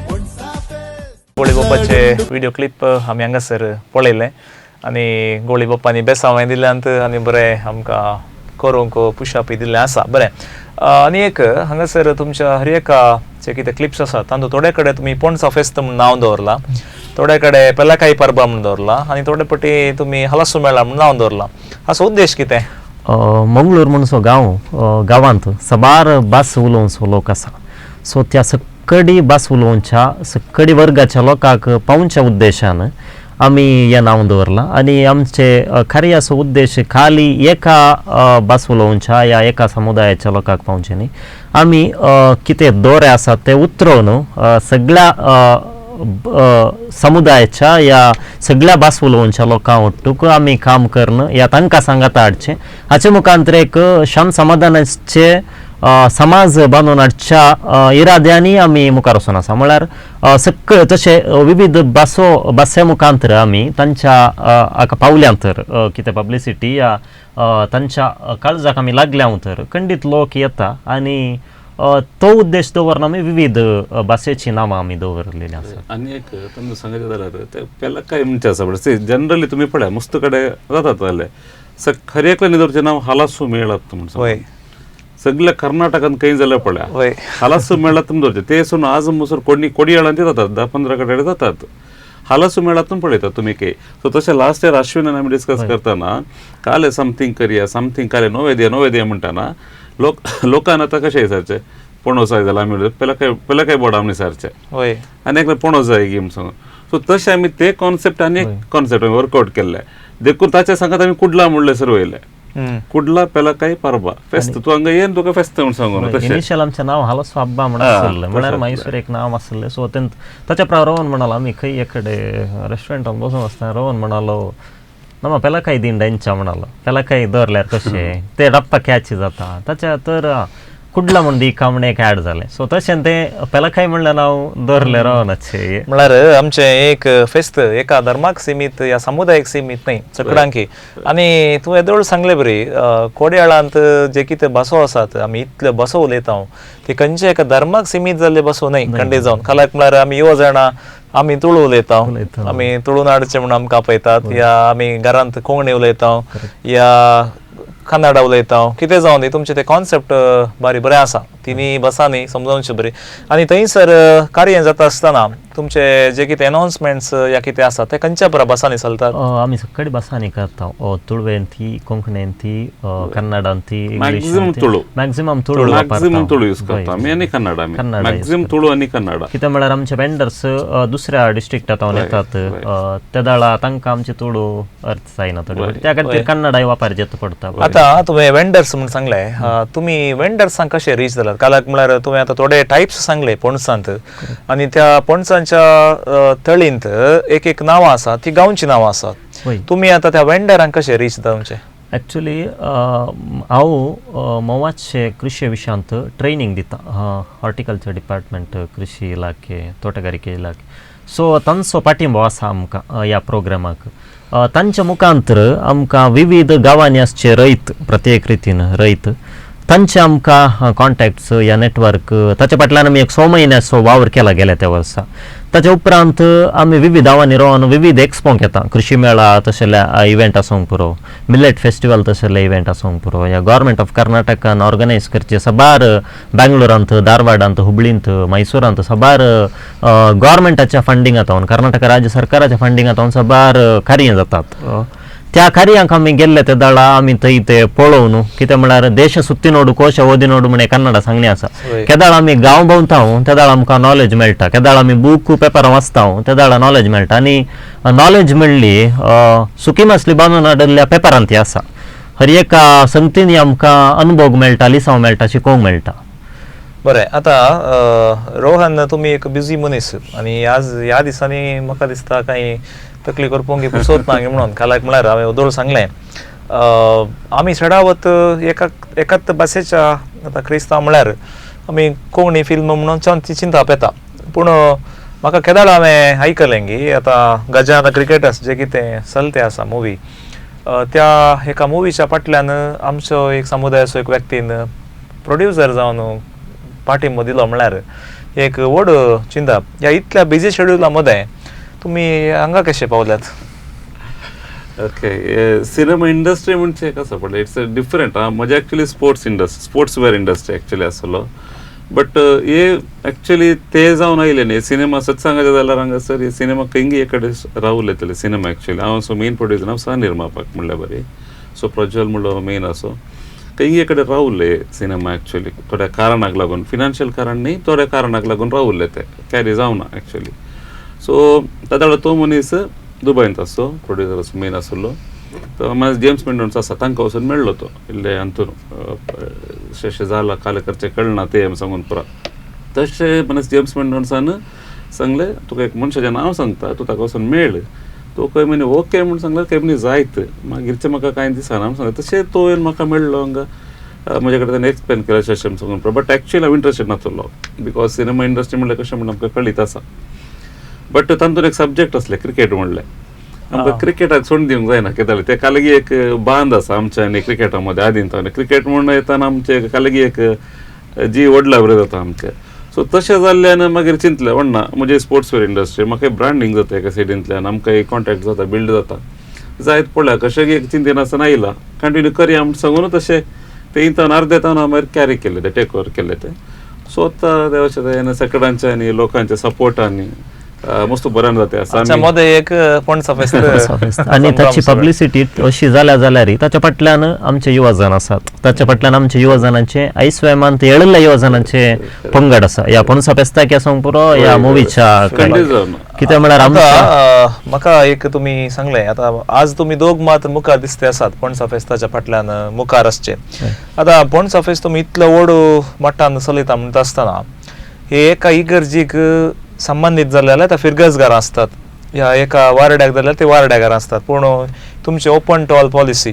E: कोणसा फेस्त.
C: गोळी बापाचे व्हिडिओ क्लिप आमी हांगासर पळयलें आनी गोळी बापांनी बेसांव दिल्यांत आनी बरें आमकां करूंक पुशापी दिल्लें आसा. बरें, आनी एक हांगासर तुमच्या हर एका जे कितें क्लिप्स आसात तातूंत थोडे कडेन तुमी पणसा फेस्त म्हूण नांव दवरलां, थोडे कडेन पेलाकाई परबा म्हूण दवरलां आनी थोडे पटी तुमी हलासू मेळा म्हूण नांव दवरलां. हाचो उद्देश कितें?
D: मंगळूर म्हणसो गांव, गांवांत साबार भास उलोवचो लोक आसा. सो त्या सकडी भास उलोवच्या सकडी वर्गाच्या लोकांक पावच्या उद्देशान आमी हें नांव दवरलां. आनी आमचे कार्याचो उद्देश खाली एका भास उलोवच्या या एका समुदायाच्या लोकांक पावचें न्ही, आमी कितें दोरे आसात ते उतरोवन सगळ्या समुदायाच्या या सगळ्या भास उलोवच्या लोकां ಒಟ್ಟುಕು आमी काम करून या तांकां सांगाता हाडचें. हाचे मुखांतर एक शांत समाधानाचे समाज बांदून हाडच्या इराद्यांनी आमी मुखार वचून आसा. म्हळ्यार सगळे तशे विविध भासो भासे मुखांतर आमी तांच्या हाका पावल्या तर कितें पब्लिसिटी या तांच्या काळजाक आमी लागल्या तर खंडीत लोक येता आनी तो उद्देश दवरून आमी विविध भाशेची नांवां आमी दवरलेली आसात.
F: आनी एक तुमकां सांगायचें जाल्यार ते पेलाकाय म्हणचे आसा पळय, जनरली तुमी पळय मस्त कडेन जातात जाल्यार हर एकल्यान दवरचें नांव हालासू मेळत म्हूण.
C: वय,
F: सगळ्या कर्नाटकांत खंय जाल्यार पळय हालासू मेळत म्हूण दवरचें. ते सून आज मुसर कोणी कोडियाळांत जातात, 10-15 कडेन जातात. हालासू मेळातून पळयता तुमी के. सो तशें लास्ट इयर अश्विनान आमी डिस्कस करतना काले समथींग करया, समथींग काले नोवे दिया नोवे दिया म्हणटाना लोक लोकांना आतां कशें विचारचें पणस जाय जाल्यार आमी पेलाकाय बोर्ड आमी विचारचें आनी एकलें पणस जाय गी म्हूण सांगून. सो तशें आमी ते कॉन्सेप्ट आनी एक कॉन्सेप्ट आमी वर्कआवट केल्ले देखून ताच्या सांगात आमी कुडला म्हणलें सर वयलें कुडला पेलाकाय परबा फेस्त, तूं हांगा येन तुका फेस्त म्हूण सांगून.
D: इनिशियल आमचें नांव हालसो हब्बा म्हण आसलें, म्हळ्यार मैसूर एक नांव आसलें. सो ताच्या उपरांत रोहन म्हणालो, आमी खंय एकडे रेस्टॉरंटान बसून आसतना रोहन म्हणालो नमा पेलाकाय दिन डेंचा म्हणालो, पेलाकाय दवरल्यार कशें ते रप्पा कॅच जाता ताच्या तर कुडला म्हण दिका म्हण एक ऍड जालें. सो तशें तें पेलाकाय म्हणलें नांव दवरलें रोहनाचें.
C: म्हळ्यार आमचें एक फेस्त एका धर्माक सीमीत या समुदायाक सीमीत न्ही चकडांकी. आनी तूं येदोळ सांगलें बरी कोडयाळांत जे कितें भासो आसात आमी इतल्यो भासो उलयता ती खंयच्या एका धर्माक सीमीत जाल्ले भासो न्हय खंडीत जावन. कालाक म्हळ्यार आमी युवा जाणां आमी तुळू उलयता, आमी तुळुनाडचे म्हूण आमकां आपयतात, या आमी घरांत कोंकणी उलयता या कन्नडा उलयता, कितें जावन दी तुमचें तें कॉन्सेप्ट बारी बरें आसा तिनी बसांनी समजावचें बरें. आनी थंयसर कार्य जाता आसतना तुमचे जे कितें अनाउन्समेंट्स या कितें आसा ते खंयच्या बऱ्या भासांनी चलतात?
D: आमी सगळे भासांनी करता, तुळवेंती, कोंकणींती, कन्नडांती,
F: maximum Tulu,
D: maximum Tulu
F: maximum Tulu use करता आमी आनी कन्नडा, मॅक्झिमम तुळू आनी कन्नडा.
D: कितें म्हळ्यार आमचे वेंडर्स दुसऱ्या डिस्ट्रिक्टांत येतात ते दाळा तांकां आमचे तुळू अर्थ जायना थोडे, त्या खातीर कन्नडाय वापरचें पडटा.
C: आतां तुवें वेंडर्स म्हूण सांगलें, तुमी वेंडर्सांक कशें रीच जालात? कालाक म्हळ्यार तुवें आतां थोडे टायप्स सांगले पणसांत आनी त्या पणसांच्या तळींत एक एक नांवां आसा ती गांवची नांवां आसात, तुमी आतां त्या वेंडरांक कशें रीच जाता तुमचें?
D: एक्चुली हांव मोवाचे कृषी विशयांत ट्रेनींग दिता, हॉर्टिकल्चर डिपार्टमेंट, कृषी इलाखे, तोटगारिके इलाखे. सो तांचो पाठिंबो आसा आमकां ह्या प्रोग्रामाक. तांच्या मुखांतर आमकां विविध गांवांनी आसचे रयत, प्रत्येक रितीन रयत तांचे आमकां कॉन्टॅक्ट्स या नेटवर्क ताच्या फाटल्यान आमी एक 6 म्हयन्याचो वावर केला गेल्या त्या वर्सा. ताच्या उपरांत आमी विविध गांवांनी रावन विविध एक्सपोंक येता, कृषी मेळा तशेल्या इव्हेंट आसूंक पुरो, मिलेट फेस्टिवल तशेले इव्हेंट आसूंक पुरो, या गव्हर्मेंट ऑफ कर्नाटकान ऑर्गनायज करचे साबार बेंगलोरांत, धारवाडांत, हुबळींत, मैसुरांत साबार गव्हर्मेंटाच्या फंडिंगांत, कर्नाटक राज्य सरकाराच्या फंडिंगांत साबार कार्यां जातात. त्या कार्यांक आमी गेल्ले ते दळा आमी थंय ते पळोवन कितें म्हळ्यार देश सुत्ती नोडू कोश ओदी नोडू म्हण कन्नडा सांगणी आसा. केदाळ आमी गांव भोंवता त्या दाळ आमकां नॉलेज मेळटा, केदाळ आमी बूक पेपर वाचता त्या दाळा नॉलेज मेळटा. आनी नॉलेज मेळ्ळी सुकी मासली बांदून हाडिल्ल्या पेपरांत ती आसा. हर एका संगतींनी आमकां अनुभव मेळटा, लिसांव मेळटा, शिकोवंक मेळटा.
C: बरें, आतां रोहन तुमी एक बिजी मनीस आनी आज ह्या दिसांनी म्हाका दिसता कांय तकली करपोंक पुसोत ना म्हणून. कालाक म्हळ्यार हांवें ओदोळ सांगलें आमी चडावत एकाच भाशेच्या आतां क्रिस्तांव म्हळ्यार आमी कोंकणी फिल्म म्हणून चिंताप येता, पूण म्हाका केदाळ हांवें आयकलें की आतां गजान क्रिकेटर्स जे कितें चलते आसा मुवी, त्या एका मुवीच्या फाटल्यान आमचो एक समुदायाचो एक व्यक्तीन प्रोड्युसर जावन पाठिंबो दिलो म्हळ्यार एक व्हड चिंताप. ह्या इतल्या बिजी शेड्युला मदें तुमी हांगा कशे पावल्यात?
F: ओके, सिनेमा इंडस्ट्री म्हणजे कसं पडलें, it's a different. म्हजे actually sports industry, sports wear industry actually आसलो, बट हे एक्चुअली ते जावन आयले न्ही सिनेमा. सत सांगायचें जाल्यार हांगासर हे सिनेमा खंय एक कडेन रावले तले सिनेमा. एक्चुअली हांव असो मेन प्रोड्युसर, हांव सह निर्मापक म्हणल्यार बरें. सो प्रज्वल म्हणलो मेन असो खंय कडेन रावले सिनेमा एक्चुअली थोड्या कारणाक लागून, फिनान्शियल कारण न्ही, थोड्या कारणाक लागून रावले, ते कॅरी जावना एक्चुअली. सो ताका तो मनीस दुबयंत आसो, प्रोड्युसर असो मेन आसलो. तो मागीर जेम्स मेंडोन्स आसा, तांकां वचून मेळ्ळो तो इल्ले अंतून अशें जालां, काल करचें कळना तें सांगून पुरा. तशें मनीस जेम्स मेंडोन्सान सांगलें, तुका एक मनशाचें नांव सांगता, तूं ताका वचून मेळ. तो खंय म्हणे ओके म्हूण सांगलें, खंय म्हणे जायत मागीरचें म्हाका कांय दिसना म्हूण सांगलें. तशें तो येवन म्हाका मेळ्ळो हांगा, म्हजे कडेन ताणें एक्सप्लेन केलें अशें अशें सांगून. बट एक्चुअली हांव इंट्रस्टेड नासलो, because cinema industry म्हणल्यार कशें म्हणून आमकां कळीत आसा. बट तातूंत एक सब्जेक्ट आसलें क्रिकेट म्हणलें, आमकां क्रिकेटाक सोडून दिवंक जायना. कितें जालें ते कालगी एक बांद आसा आमच्या आनी क्रिकेटा मदें आदीं क्रिकेट म्हूण येताना आमचे कालगी एक जी व्हडल्या बरें जाता आमचें. सो तशें जाल्ल्यान मागीर चिंतलें व्हडना म्हजे स्पोर्ट्स वेर इंडस्ट्री म्हाका ब्रांडींग जाता एका सायडींतल्यान, आमकां एक कॉन्टॅक्ट जाता, बिल्ड जाता जायत पळया कशें एक चिंतिनासतना आयला कंटिन्यू करया म्हूण सांगून तशें ते इंतान अर्दे तावन हांव मागीर कॅरी केल्लें, ते टेक ओवर केल्लें तें. सो आतां देवाच्या दयेन सगळ्यांच्या आनी लोकांच्या सपोर्टान मस्त बरें जाता आसा.
C: मदें एक पणसा फेस्त
D: आनी ताची पब्लिसिटी अशी जाल्या जाल्यार ताच्या फाटल्यान आमचे युवा जण आसात, ताच्या फाटल्यान आमचे युवा जणांचे आयस्वेमांत येळिल्ल्या युवा जणांचे पंगड आसा. ह्या पणसा फेस्ताक आसूंक पुरो, ह्या मुवीच्या कितें म्हळ्यार
C: आतां म्हाका एक तुमी सांगलें, आतां आज तुमी दोग मात मुखार दिसते आसात पणसा फेस्ताच्या फाटल्यान मुखार आसचे. आतां पणसा फेस्त तुमी इतलो व्हड मट्टान चलयता म्हणटा आसतना हे एका इगर्जीक संबंदीत जाले जाल्यार आतां फिरगजगारां आसतात, ह्या एका वार्डाक जाल्यार ते वार्डागारां आसतात, पूण तुमचे ओपन टू ऑल पॉलिसी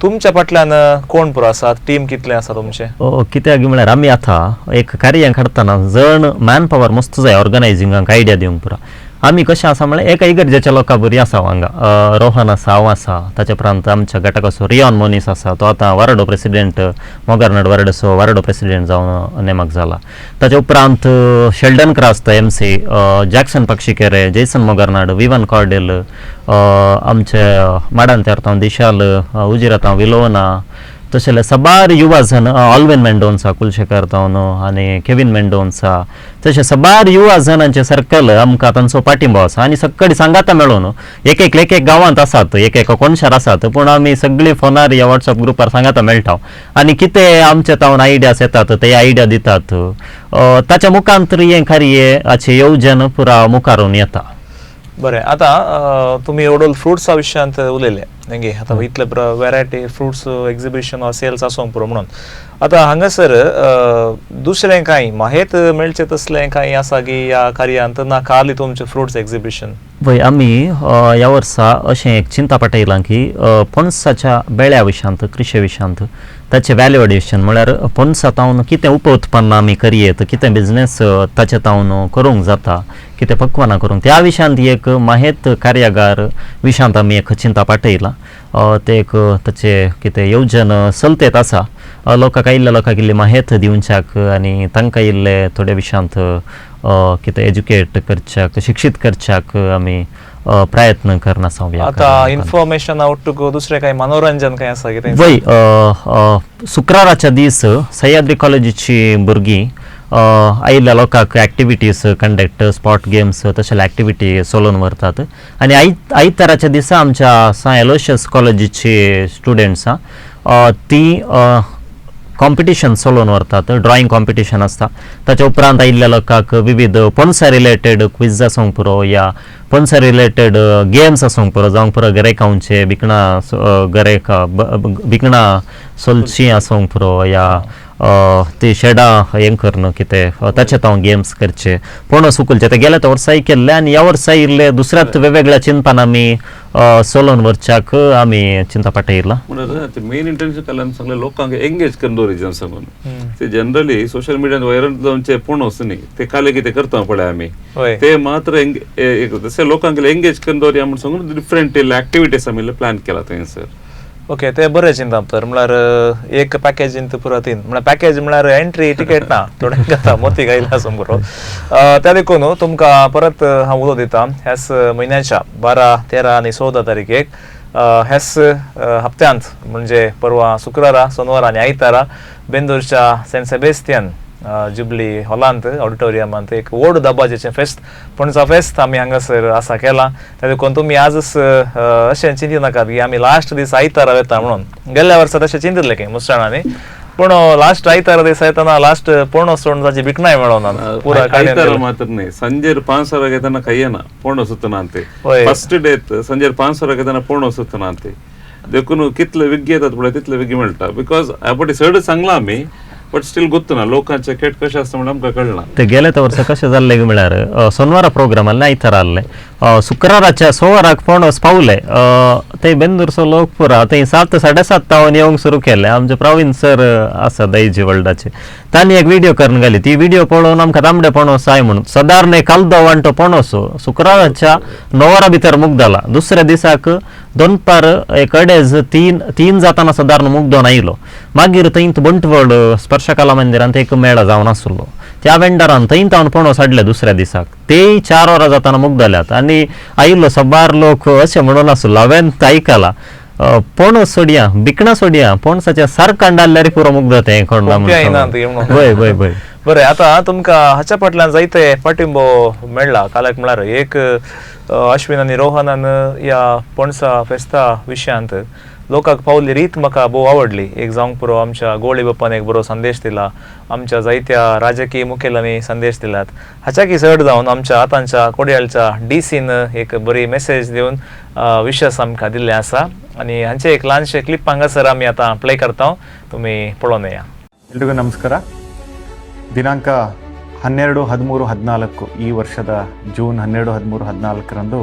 C: तुमच्या फाटल्यान कोण पुरो आसात, टीम कितले आसा तुमचे?
D: कित्याक म्हळ्यार आमी आतां एक कार्य काडटना जण मॅन पावर मस्त जाय ऑर्गनायझिंगाक आयडिया दिवंक पुरो. आमी कशें आसा म्हळ्यार एका इगर्जेच्या लोकां बरी आसा हांगा, रोहन आसा, हांव आसा, ताच्या उपरांत आमच्या गटाक रियॉन मोनीस आसा, तो आतां वार्डो प्रेसिडेंट, मोगारनाड वार्डाचो वार्डो प्रेसिडेंट जावन नेमक जाला. ताच्या उपरांत Sheldon Crasta M C, Jackson Pakshikere, Jason Mogarnad, Vivan Cordel, आमचे माडांत्यार दिशाल, उजिरातांव विलोना, तशें साबार युवा जण, ऑल्विन मेंडोन्सा कुलशेखर तावन आनी केवीन मेंडोन्सा, तशें साबार युवा जणांचे सर्कल आमकां तांचो पाठिंबो आसा. आनी सगळीं सांगाता मेळून एक एक एक गांवांत आसात, एक एक कोनशार आसात, पूण आमी सगळीं फोनार ह्या वॉट्सएप ग्रुपार सांगाता मेळटा आनी कितें आमचे तावन आयडियास येतात ते आयडिया दितात. ताच्या मुखांत हें कार्य हाचें येवजण पुरा मुखारून येता.
C: बरें, आतां तुमी एवढो फ्रुट्सा विशयांत उलयले न्ही, आतां इतले variety fruits exhibition or sales आसूंक पुरो म्हणून. आतां हांगासर दुसरें कांय माहेत मेळचें तसलें कांय आसा की ह्या कार्यांत ना खाली तुमचें फ्रुट्स एक्झिबिशन?
D: पळय आमी ह्या वर्सा अशें एक चिंता पाटयलां की पणसाच्या बेळ्या विशयांत, कृशी विशयांत ताचें व्हॅल्यू एडिशन म्हळ्यार पणसा तावन कितें उप उत्पन्न आमी करयेत, कितें बिजनेस ताचे तावन करूंक जाता, कितें पक्वानां करूंक, त्या विशयांत एक माहेत कार्यागार विशयांत आमी एक चिंता पाटयलां. ते एक ताचे कितें येवजण चलतेत आसा, लोकांक आयिल्ल्या लोकांक इल्ली माहेत दिवच्याक आनी तांकां इल्ले थोडे विशयांत कितें एज्युकेट करच्याक, शिक्षीत करच्याक आमी प्रयत्न करना.
C: आतां इन्फॉर्मेशन आवटूक दुसरें कांय मनोरंजन कांय आसा कितें?
D: वय, शुक्राराच्या दीस सह्याद्री कॉलेजीची भुरगीं आयिल्ल्या लोकांक एक्टिविटीज कंडक्ट, स्पॉट गेम्स तशें एक्टिविटी चलोवन व्हरतात. आनी आयताराच्या दिसा आमच्या सांत एलोशियस कॉलेजीची स्टुडंट्स ती कॉम्पिटिशन चलोवन व्हरतात, ड्रॉइंग कॉम्पिटिशन आसता. ताच्या उपरांत आयिल्ल्या लोकांक विविध पणसा रिलेटेड क्विज आसूंक पुरो या पणसा रिलेटेड गेम्स आसूंक पुरो, जावंक पुरो गरेकांचे भिकणां, गरेका भिकणां सोलचीं आसूंक पुरो या ती शेडां हें करून कितें ताचे हांव गेम्स करचे, पणस उखलचे. ते गेल्या वर्साय केल्ले आनी ह्या वर्साय इल्ले दुसऱ्याच वेगवेगळ्या चिंतपान आमी चलोवन व्हरच्याक आमी चिंता पाटयलां.
F: म्हणून मेन इंटेन्शन केल्यार आमी सांगलें लोकांक एंगेज करून दवरिचें सांगून. ते जनरली सोशल मिडियान व्हायरल जावचे पणस न्ही, ते काले कितें करता पळय आमी, ते मात्र तशें लोकांक एंगेज करून दवरया म्हूण सांगून डिफरंट एक्टिविटीज आमी प्लॅन केला थंयसर.
C: ओके, ते बरें चिंता तर म्हळ्यार एक पॅकेजीन पुरो तीन म्हळ्यार पॅकेज म्हळ्यार एंट्री टिकेट ना, थोडें जाता मोती घायला आसूंक पुरो. त्या देखून तुमकां परत हांव उलो दिता, ह्याच म्हयन्याच्या 12, 13 आनी 14 तारखेक हेच हप्त्यांत म्हणजे परवा शुक्रारा, सोनवारा आनी आयतारा बेंदूरच्या सेंट सेबेस्तियन जुबली हॉलांत ऑडिटोरियमांत एक व्हड दबाजेचें फेस्त, पणसा फेस्त आमी हांगासर आसा केलां. त्या देखून तुमी आजच अशें चिंती नाकात की आमी लास्ट दीस आयतारा वेता म्हणून. गेल्ल्या वर्सा तशें चिंतिल्लें की मुसळांनी, पूण लास्ट आयतारा दीस येतना लास्ट पणस सोडून ताची बिकणाय मेळोना पुरा.
F: आयतारा मात्र न्ही, संजेर 5 वरां येतना खायना पणस सुतना ते. फर्स्ट डे संजेर 5 वरां येतना पणस सुतना ते. देखून कितले विग्गी येतात पळय तितले विग्गी मेळटा, because आपटी चड सांगला आमी, बट स्टील गोत्तना लोकांचे खेट कशें आसता म्हणून आमकां कळना.
D: ते गेले त्या वर्सा कशें जाल्लें म्हळ्यार सोनवारा प्रोग्राम आसले, आयतारा आसले, शुक्राराच्या सोवाराक पणस पावले. ते बेंदूरचो लोक पुरा थंय 7 7:30 तावन येवंक सुरू केले. आमचे प्रवीण सर आसा दायजी वर्ल्डाचे, तांणी एक व्हिडिओ करून घाली. ती व्हिडिओ पळोवन आमकां तांबडे पणस जाय म्हणून सदारण एक कालदो वांटो पणस शुक्राराच्या 9 वरां भितर मुगदला. दुसऱ्या दिसाक दोनपार एक अडेज 3 जाताना सदारण मुगदोन आयलो. मागीर थंय बंटवळ स्पर्शकला मंदिरांत एक मेळा जावन आसलो, त्या वेंडरान थंय तावन पणस हाडले दुसऱ्या दिसाक, ते 4 वरां जाताना मुगदल्यात. आनी आयिल्लो सबार लोक अशें म्हणून आसलो, हांवें आयकलां, पणस सोडया, बिकणां सोडया, पणसाच्या सारकां डाल्यार पुरो मुगदता हें कोणला. वय वय वय.
C: बरें, आतां तुमकां हाच्या फाटल्यान जायते पाठिंबो मेळ्ळा. कालक म्हळ्यार एक अश्विन आनी रोहनान ह्या पणसा फेस्ता विशयांत लोकांक पावली रीत म्हाका भोव आवडली. एक जावंक पुरो आमच्या गोळी बाप्पान एक बरो संदेश दिला, आमच्या जायत्या राजकीय मुखेलांनी संदेश दिल्यात. हाच्याकी चड जावन आमच्या आतांच्या कोडयाळच्या डीसीन एक बरी मेसेज दिवन विशस आमकां दिल्ले आसा. आनी हांचे एक ल्हानशे क्लिप हांगासर आमी आतां प्ले करता, तुमी पळोवन येया.
H: ಎಲ್ರಿಗೂ ನಮಸ್ಕಾರ. ದಿನಾಂಕ 12, 13, 14 ಈ ವರ್ಷದ ಜೂನ್ 12, 13, 14ರಂದು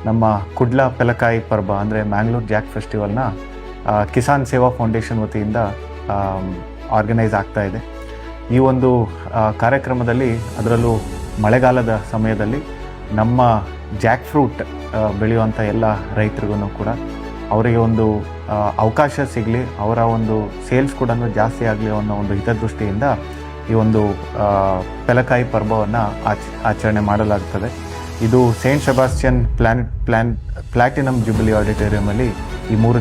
H: ನಮ್ಮ ಕುಡ್ಲ ಪೆಲಕಾಯಿ ಪರ್ಬ ಅಂದರೆ ಮ್ಯಾಂಗ್ಳೂರ್ ಜಾಕ್ ಫೆಸ್ಟಿವಲ್ನ ಕಿಸಾನ್ ಸೇವಾ ಫೌಂಡೇಶನ್ ವತಿಯಿಂದ ಆರ್ಗನೈಸ್ ಆಗ್ತಾ ಇದೆ. ಈ ಒಂದು ಕಾರ್ಯಕ್ರಮದಲ್ಲಿ, ಅದರಲ್ಲೂ ಮಳೆಗಾಲದ ಸಮಯದಲ್ಲಿ ನಮ್ಮ ಜಾಕ್ ಫ್ರೂಟ್ ಬೆಳೆಯುವಂಥ ಎಲ್ಲ ರೈತರಿಗೂ ಕೂಡ ಅವರಿಗೆ ಒಂದು ಅವಕಾಶ ಸಿಗಲಿ, ಅವರ ಒಂದು ಸೇಲ್ಸ್ ಕೂಡ ಜಾಸ್ತಿ ಆಗಲಿ ಅನ್ನೋ ಒಂದು ಹಿತದೃಷ್ಟಿಯಿಂದ ಈ ಒಂದು ಪೆಲಕಾಯಿ ಪರ್ಬವನ್ನು ಆಚರಣೆ ಮಾಡಲಾಗ್ತದೆ. ಇದು ಸೇಂಟ್ ಸೆಬಾಸ್ಟಿಯನ್ ಪ್ಲಾಟಿನಮ್ ಜುಬಿಲಿ ಆಡಿಟೋರಿಯಮಲ್ಲಿ ಈ 3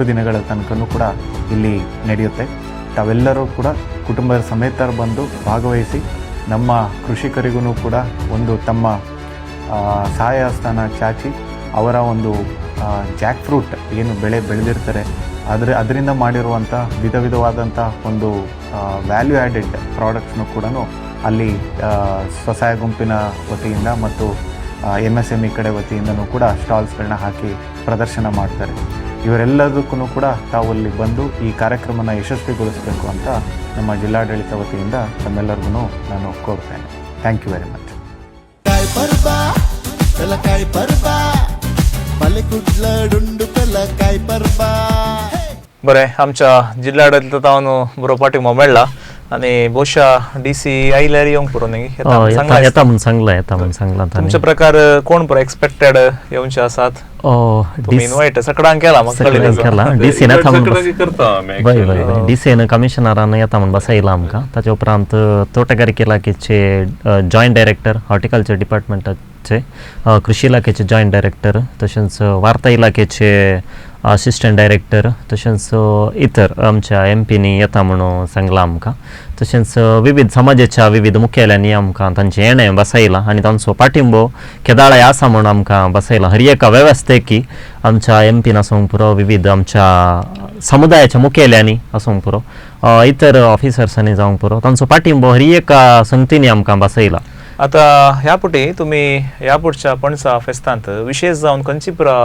H: ದಿನಗಳ ತನಕನೂ ಕೂಡ ಇಲ್ಲಿ ನಡೆಯುತ್ತೆ. ತಾವೆಲ್ಲರೂ ಕೂಡ ಕುಟುಂಬದ ಸಮೇತರು ಬಂದು ಭಾಗವಹಿಸಿ ನಮ್ಮ ಕೃಷಿಕರಿಗೂ ಕೂಡ ಒಂದು ತಮ್ಮ ಸಹಾಯಸ್ಥಾನ ಚಾಚಿ ಅವರ ಒಂದು ಜಾಕ್ ಫ್ರೂಟ್ ಏನು ಬೆಳೆ ಬೆಳೆದಿರ್ತಾರೆ ಅದರಿಂದ ಮಾಡಿರುವಂಥ ವಿಧ ವಿಧವಾದಂಥ ಒಂದು ವ್ಯಾಲ್ಯೂ ಆ್ಯಡೆಡ್ ಪ್ರಾಡಕ್ಟ್ಸ್ನು ಕೂಡ ಅಲ್ಲಿ ಸ್ವಸಹಾಯ ಗುಂಪಿನ ವತಿಯಿಂದ ಮತ್ತು MSME ಕಡೆ ವತಿಯಿಂದನೂ ಕೂಡ ಸ್ಟಾಲ್ಸ್ಗಳನ್ನ ಹಾಕಿ ಪ್ರದರ್ಶನ ಮಾಡ್ತಾರೆ. ಇವರೆಲ್ಲದಕ್ಕೂ ಕೂಡ ತಾವು ಅಲ್ಲಿ ಬಂದು ಈ ಕಾರ್ಯಕ್ರಮನ ಯಶಸ್ವಿಗೊಳಿಸಬೇಕು ಅಂತ ನಮ್ಮ ಜಿಲ್ಲಾಡಳಿತ ವತಿಯಿಂದ ತಮ್ಮೆಲ್ಲರಿಗೂ ನಾನು ಕೋರ್ತೇನೆ. Thank you very much.
C: बरें, आमच्या जिल्हाडलितान बरो पाठिंबो मेळ्ळा आनी ಬಹುಶಃ डी सी आयल्यार येवंक पुरो न्ही,
D: येता म्हूण सांगलां, येता म्हूण सांगलां.
C: तुमचे प्रकार कोण पुरो एक्सपेक्टेड येवचे आसात? तुमी इनवायट सगळ्यांक केला,
D: केला डी सीन येता म्हूण, बय बय डी सीन कमिशनरान येता म्हूण बसयला आमकां. ताचे उपरांत तोटगारिके इलाखेचे जॉयंट डायरेक्टर, हॉर्टिकल्चर डिपार्टमेंटाचे, कृषी इलाखेचे जॉयंट डायरेक्टर, तशेंच वार्ता इलाखेचे असिस्टंट डायरेक्टर, तशेंच इतर आमच्या एम पीनी येता म्हणून सांगलां आमकां. तशेंच विविध समाजाच्या विविध मुखेल्यांनी आमकां तांचें येणें बसयलां आनी तांचो पाठिंबो केदाळाय आसा म्हणून आमकां बसयलां. हर एका वेवस्थेकी आमच्या एम पीन आसूंक पुरो, विविध आमच्या समुदायाच्या मुखेल्यांनी आसूंक पुरो, इतर ऑफिसर्सांनी जावंक पुरो, तांचो पाठिंबो हर एका संगतींनी आमकां बसयला.
C: आतां ह्या पुटी तुमी ह्या पुढच्या पणसा फेस्तांत विशेष जावन खंयची पुरा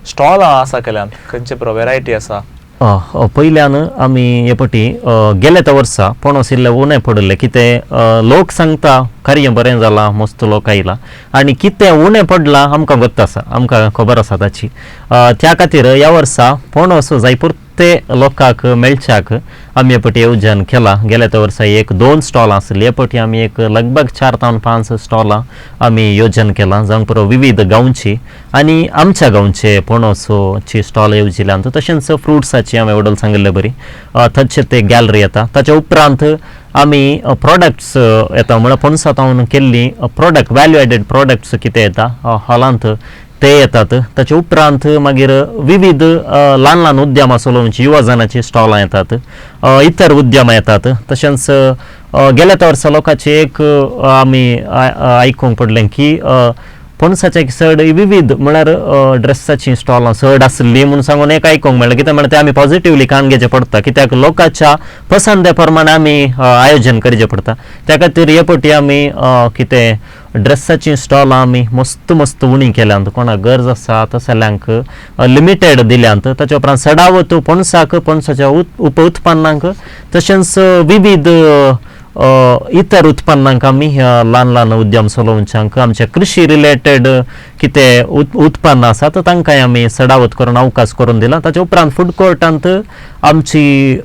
C: स्टॉलां आसा केल्यान, खंयची पुरा व्हेरायटी आसा?
D: पयल्यान आमी हे पटी गेले त्या वर्सा पणस इल्ले उणें पडिल्लें, कितें लोक सांगता कार्य बरें जालां, मस्त लोक आयला आनी कितें उणें पडलां आमकां गोत्त आसा, आमकां खबर आसा ताची. त्या खातीर ह्या वर्सा पणस जायपुरते लोकांक मेळच्याक आमी हे पटी येवजण केला. गेल्या त्या वर्सा 1-2 स्टॉलां आसली, हे पटी आमी एक लगभग 4 ते 5 स्टॉलां आमी योजन केलां, जावंक पुरो विविध गांवची आनी आमच्या गांवचे पणसची स्टॉल येवजिल्यान. तशेंच फ्रुट्साची हांवें वडल सांगिल्ले बरी थंयचे ते गॅलरी येता. ताच्या उपरांत आमी प्रोडक्ट्स येता, म्हळ्यार पणसा तावन केल्ली प्रोडक्ट, व्हॅल्यू एडेड प्रोडक्ट्स कितें येता हॉलांत ते येतात. ताचे उपरांत मागीर विविध ल्हान ल्हान उद्यमां चलोवची युवा जनाची स्टॉलां येतात, इतर उद्यमां येतात. तशेंच गेल्या वर्सा लोकांचे एक आमी आयकूंक पडलें की पणसाचे चड विविध म्हळ्यार ड्रेसाचीं स्टॉलां चड आसली म्हूण सांगून एक आयकूंक मेळ्ळें. कित्याक म्हळ्यार तें आमी पॉझिटिवली कान घेवचें पडटा, कित्याक लोकांच्या पसंदे प्रमाणे आमी आयोजन करचें पडटा. त्या खातीर हे पटी आमी कितें ड्रेसाचीं स्टॉलां आमी मस्त मस्त उणी केल्यांत, कोणाक गरज आसा तसल्यांक लिमिटेड दिल्यांत. ताचे उपरांत चडावत पणसाक, पणसाच्या उप उत्पन्नांक, तशेंच विविध इतर उत्पन्नांक आमी ल्हान ल्हान उद्यम चलोवच्यांक आमचे कृशी रिलेटेड कितें उत्पन्न आसा तर तांकांय आमी चडावत करून अवकाश करून दिला. ताचे उपरांत फूड कोर्टांत आमची